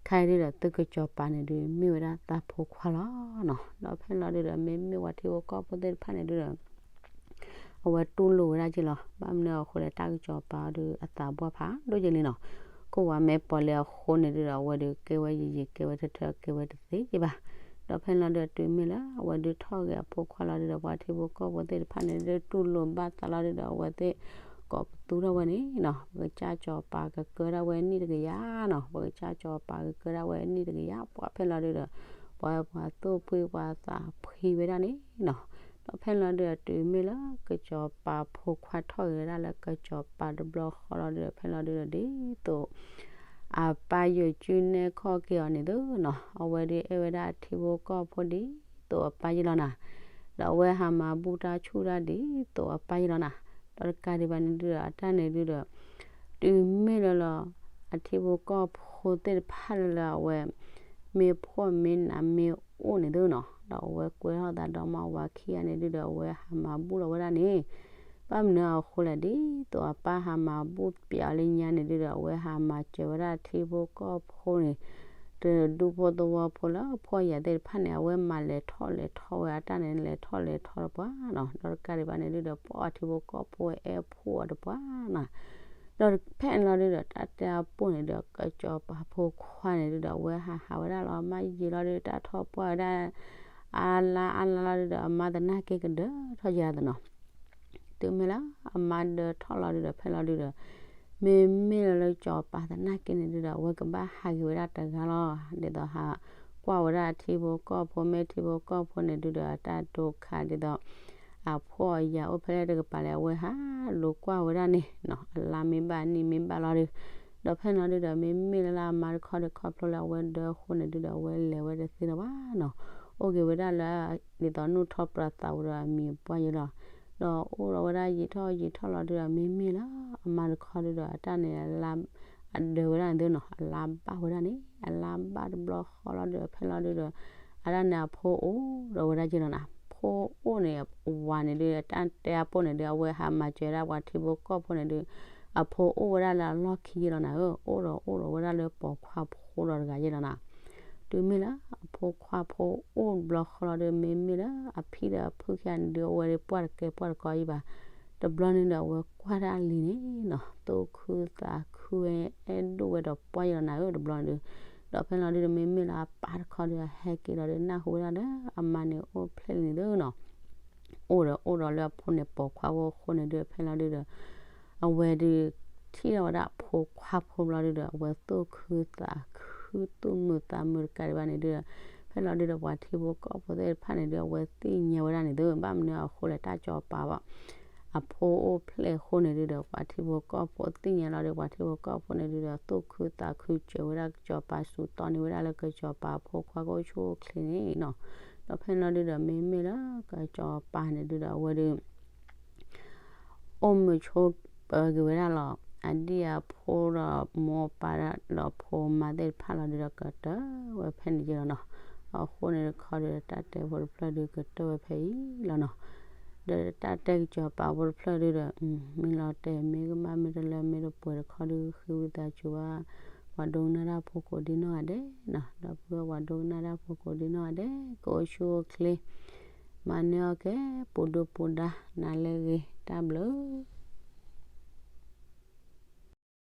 ခဲအံၤဒုဒီး သုကစီၤပၤန့ၣ်ဒုး မ့ၢ်ဝဲဒၣ်သးဖိခွါလီၤနီၤ. ဒီးဖဲလီၤဒုဒီး မ့မ့ၢ်ပှၤထံဖိကီၢ်ဖိသ့ၣ်တဖၣ်န့ၣ်ဒုဒီး အဝဲတူၢ်လိာ်ဝဲဒၣ်က့ၢ်လီၤ. ဘၣ်မနုၤအဃိလဲၣ် တၢ်ကစီၤပၤအီၤဒုး အသးပှၢ်ဖးဒိၣ်က့ၤလံနီၤ. ခိၣ်ဝါမဲာ်ပီၤလံအဃိန့ၣ်ဒုဒီး အဝဲဒုးကဲဝဲယံာ်ယံာ် ကဲဝဲထၢထၢ ကဲဝဲတသ့က့ၢ်ဘၣ်. ဒီးဖဲလီၤဒုဒီး တုၤမ့ၢ်လၢ အဝဲဒုးထီၣ်က့ၤအဖိခွါလီၤဒုဒီး ပှၤထံဖိကီၢ်ဖိသ့ၣ်တဖၣ်န့ၣ်ဒုး တူၢ်လိာ်ဘၣ်သးလီၤဒုဒီး အဝဲသ့ၣ် ကိးပသူထီၣ်ဝဲန့ၣ်နီၤ, ပကစၢ်စီၤပၤကကၢထီၣ်ဝဲနံၣ်တကယၤနီၤ, ပကစၢ်စီၤပၤကကၢထီၣ်ဝဲနံၣ်တကယၤ ပှၤဖဲလီၤဒုဒီး ပှၤပှၤသိၣ်ဖှံပှၤသးဖှံဝဲဒၣ်န့ၣ်နီၤ. ဒီးဖဲလီၤဒုဒီး တုၤမ့ၢ်လၢကစီၤပၤဖိခွါထီၣ်က့ၤဝဲဒၣ်လၢ ကစီၤပၤတဘျီဃီလီၤဒုဒီး ဖဲလီၤဒုဒီး ဒ်သိး အပၢ်ယိၤကုနဲၣ်ခီၣ်က့ၤအီၤန့ၣ်သုနီၤ, အဝဲဒုးအဲၣ်ဝဲဒၣ်အထံဖိကီၢ်ဖိဒ်သိးအပၢ်ယ့ၢ်လီၤနၤ, ဒီးအဝဲဟးမၤဘူၣ်တၢ်ဆူၣ်တၢ်ဒ်သိးအပၢ်ယ့ၢ်လီၤနၤ. ဒီးတကးဒံးဘၣ်န့ၣ်ဒုဒီး အတၢ်န့ၣ်ဒုဒီး တုၤမ့ၢ်လၢလီၤ အထံဖိကီၢ်ဖိသ့ၣ်တဖၣ်လၢလၢအဝဲ မ့ၢ်ဖှီၣ်မ့ၢ်နးမ့ၢ်အိၣ်န့ၣ်သုနီၤ, ဒီးအဝဲကွဲထီၣ်သးဒီမါဝၤခံဂၤန့ၣ်ဒုဒီး အဝဲဟးမၤဘူၣ်လီၤဝဲဒၣ်န့ၣ် ဘၣ်မနုၤအဃိလဲၣ် ဒ်သိးအပၢ်ဟးမၤဘူၣ်ပျဲအီၤလၢညါန့ၣ်ဒုဒီး အဝဲဟးမၤစၢၤဝဲဒၣ်ထံဖိကီၢ်ဖိန့ၣ် တဒူဖိသဝီဖိလၢဖှီၣ်ယာ်သ့ၣ်တဖၣ်န့ၣ် အဝဲမၤလဲၤထီၣ်လဲၤထီဝဲအတၢ်န့ၣ် လဲၤထီၣ်လဲၤထီတပှၢ်နီၤ. ဒီးတကးဒံးဘၣ်န့ၣ်ဒုဒီး ပှၤထံဖိကီၢ်ဖိအဲၣ်ဖှီၣ်အီၤတပှၢ်နီၤ. ဒီးဖဲန့ၣ်လီၤဒုဒီး တၢ်တဲအပိၢ်န့ၣ်ဒီး ကစီၤပၤဖိခွါန့ၣ်ဒုဒီး အဝဲဟးဟးဝဲဒၣ်လီၤ အမါယံာ်လီၤဒု တၢ်ထီၣ်ပှၢ်ဝဲဒၣ် အါလါအါလါလီၤဒုဒီး အမါသနာ်က့ကဒၢထီၣ်ယၤသနီၤ. တုၤမ့ၢ်လၢအမါဒၢထီၣ်လီၤဒုဒီး ဖဲလီၤဒုဒီး မ့မ့ၢ်လၢလၢစီၤပၤသနာ်က့န့ၣ်ဒုဒီး အဝဲကဘၣ်ဟးက့ၤဝဲဒၣ်တဂၤလီၤ. ဒ်သိးဟးကွၢ်ဝဲဒၣ်ထံဖိကီၢ်ဖိ မ့ၢ်ထံဖိကီၢ်ဖိန့ၣ်ဒုဒီး အတၢ်ဒိခးဒ်သိး အဖှီၣ်အယာ်အိၣ်ဖဲလဲၣ်တကပၤလဲၣ် အဝဲဟးလူၤကွၢ်ဝဲဒၣ်န့ၣ်နီၤ အလါမ့ၢ်ဘၣ်နံၣ်မ့ၢ်ဘၣ်လီၤဒု. ဒီးဖဲန့ၣ်လီၤဒုဒီး မ့မ့ၢ်လၢလၢအမါတခီဒီးခီဖျိလၢအဝဲဒၢအဃိန့ၣ်ဒုဒီး အဝဲလဲၤဝဲတသ့လၢၤဘၣ်နီၤ. အိၣ်က့ၤဝဲဒၣ်လၢ ဒ်သိးနူၢ်ထီၣ်ပြးသးဝဲဒီးအမံၤပှၢ်ယံၤလီၤ. ဒီးအိၣ်ဒီးဝဲဒၣ်ယံာ်ထီၣ်ယံာ်ထီၣ်လီၤဒုဒီး မ့မ့ၢ်လၢအမါတခီဒုဒီး အတၢ်န့ၣ် အလါ အဒၢဝဲဒၣ်န့ၣ်သုနီၤ အလါဘၣ်ဝဲဒၣ်န့ၣ် အလါဘၣ်တဘျီဃီလီၤဒုဒီး ဖဲလီၤဒုဒီး အတၢ်န့ၣ်အဖိအိၣ်ဒီးဝဲဒၣ်က့ၢ်လီၤနီၤ. ဖိအိၣ်န့ၣ် ဝၤန့ၣ်ဒု တၢ်တဲအပိၢ်န့ၣ်ဒု အဝဲဟးမၤစၢၤဒၣ်ပှၤထံဖိကီၢ်ဖိန့ၣ်ဒု အဖိအိၣ်ဝဲဒၣ်လၢအလီၢ်ခံက့ၢ်လီၤနၤဧၢ, အိၣ်ဒီးအိၣ်ဒီးဝဲဒၣ်လၢပိာ်ခွါဖိဒီးတဂၤက့ၢ်လီၤနီၤ. တုၤမ့ၢ်လၢအဖိခွါဖိအိၣ်တဘျီဃီလီၤဒု မ့မ့ၢ်လၢအဖံဒီးအဖုခံဂၤန့ၣ်ဒု အဝဲဒုးပှၢ်တကဲပှၢ်တကီယံၤဘၣ်. တဘျီန့ၣ်ဒီး အဝဲကွၢ်ဒၣ်လံန့ၣ်နီၤ သူၣ်ခုသးခုဝဲ အဲၣ်ဒိၣ်ဝဲဒီးပှၢ်ယံၤလီၤနၤဧၢ တဘျီန့ၣ်ဒု. ဒီးဖဲလီၤဒုဒီး မ့မ့ၢ်လၢအပၢ်တခီဒု အဟဲက့ၤလီၤဒု နၢ်ဟူဝဲဒၣ်လၢအမါန့ၣ်အိၣ်ဖျဲၣ်လံန့ၣ်သုနီၤ. အိၣ်ဒီးအိၣ်ဒီးလၢအဖိန့ၣ်ပိာ်ခွါဖိအဃိန့ၣ်ဒု ဖဲလီၤဒုဒီး အဝဲဒုး ထံၣ်ထီၣ်ဝဲဒၣ်အဖိခွါဖိဘျီဒုဒီး အဝဲသူၣ်ခုသးခုသူၣ်မုာ်သးမုာ်တကးဒံးဘၣ်န့ၣ်ဒုဒီး ဖဲလီၤဒုဒီး ပှၤထံဖိကီၢ်ဖိသ့ၣ်တဖၣ်န့ၣ်ဒု အဝဲသ့ၣ်ညါဝဲဒၣ်န့ၣ်သု ဘၣ်မနုၤအဃိလဲၣ် တၢ်စီၤပၤဘၣ် အဖိအိၣ်ဖျဲၣ်အဃိန့ၣ်ဒုဒီး ပှၤထံဖိကီၢ်ဖိသ့ၣ်ညါလီၤဒု ပှၤထံဖိကီၢ်ဖိန့ၣ်ဒုဒီး သူၣ်ခုသးခုစၢၤဝဲဒၣ်ကစီၤပၤ စူးတီန့ၢ်ဝဲဒၣ်လၢကစီၤပၤအဖိခွါကအိၣ်ဆူၣ်အိၣ်ချ့န့ၣ်နီၤ. ဒီးဖဲလီၤဒုဒီး မ့မ့ၢ်လၢကစီၤပၤန့ၣ်ဒုဒီး အဝဲဒုး အိၣ်မုာ်ဆိးပၢၤက့ၤဝဲဒၣ်လီၤ. အဒံၣ်အဖိဒီးမိၢ်ပၢ်ဒီးဖိမါသ့ၣ်တဖၣ်လီၤဒုဒီး ကတၢၢ်ဝဲဖဲန့ၣ်က့ၢ်လီၤနီၤ. အဃိန့ၣ်တခီဒုဒီး တၢ်တဲဖိတဖျၢၣ်ဒုကတၢၢ်ဝဲဖဲအံၤလီၤနီၤ. ဒီးတၢ်တဲကစီၤပၤဖိတဖျၢၣ်ဒုဒီး မ့ၢ်လီၤတဲာ်မ့ၢ်ကမၣ်မ့ၢ်တလၢမ့ၢ်တပှဲၤတခီဒု ဃ့ဝံသးစူၤဘၣ် ပှၤဒိကနၣ်တၢ်ဖိကိးဒံနီၢ်ဂၤဒဲးနီၤ, ဒီပုၢ်ဝဲၢ်ပှၤဒိကနၣ်တၢ်ဖိကိးဒံနီၢ်ဂၤဒဲး ကအိၣ်ဆူၣ်အိၣ်ချ့ မၤန့ၢ်အီၣ်ကဲ ပူၤဒုပူၤဒါ နၤလၢအဂ့ၤ တၢ်ဘျုး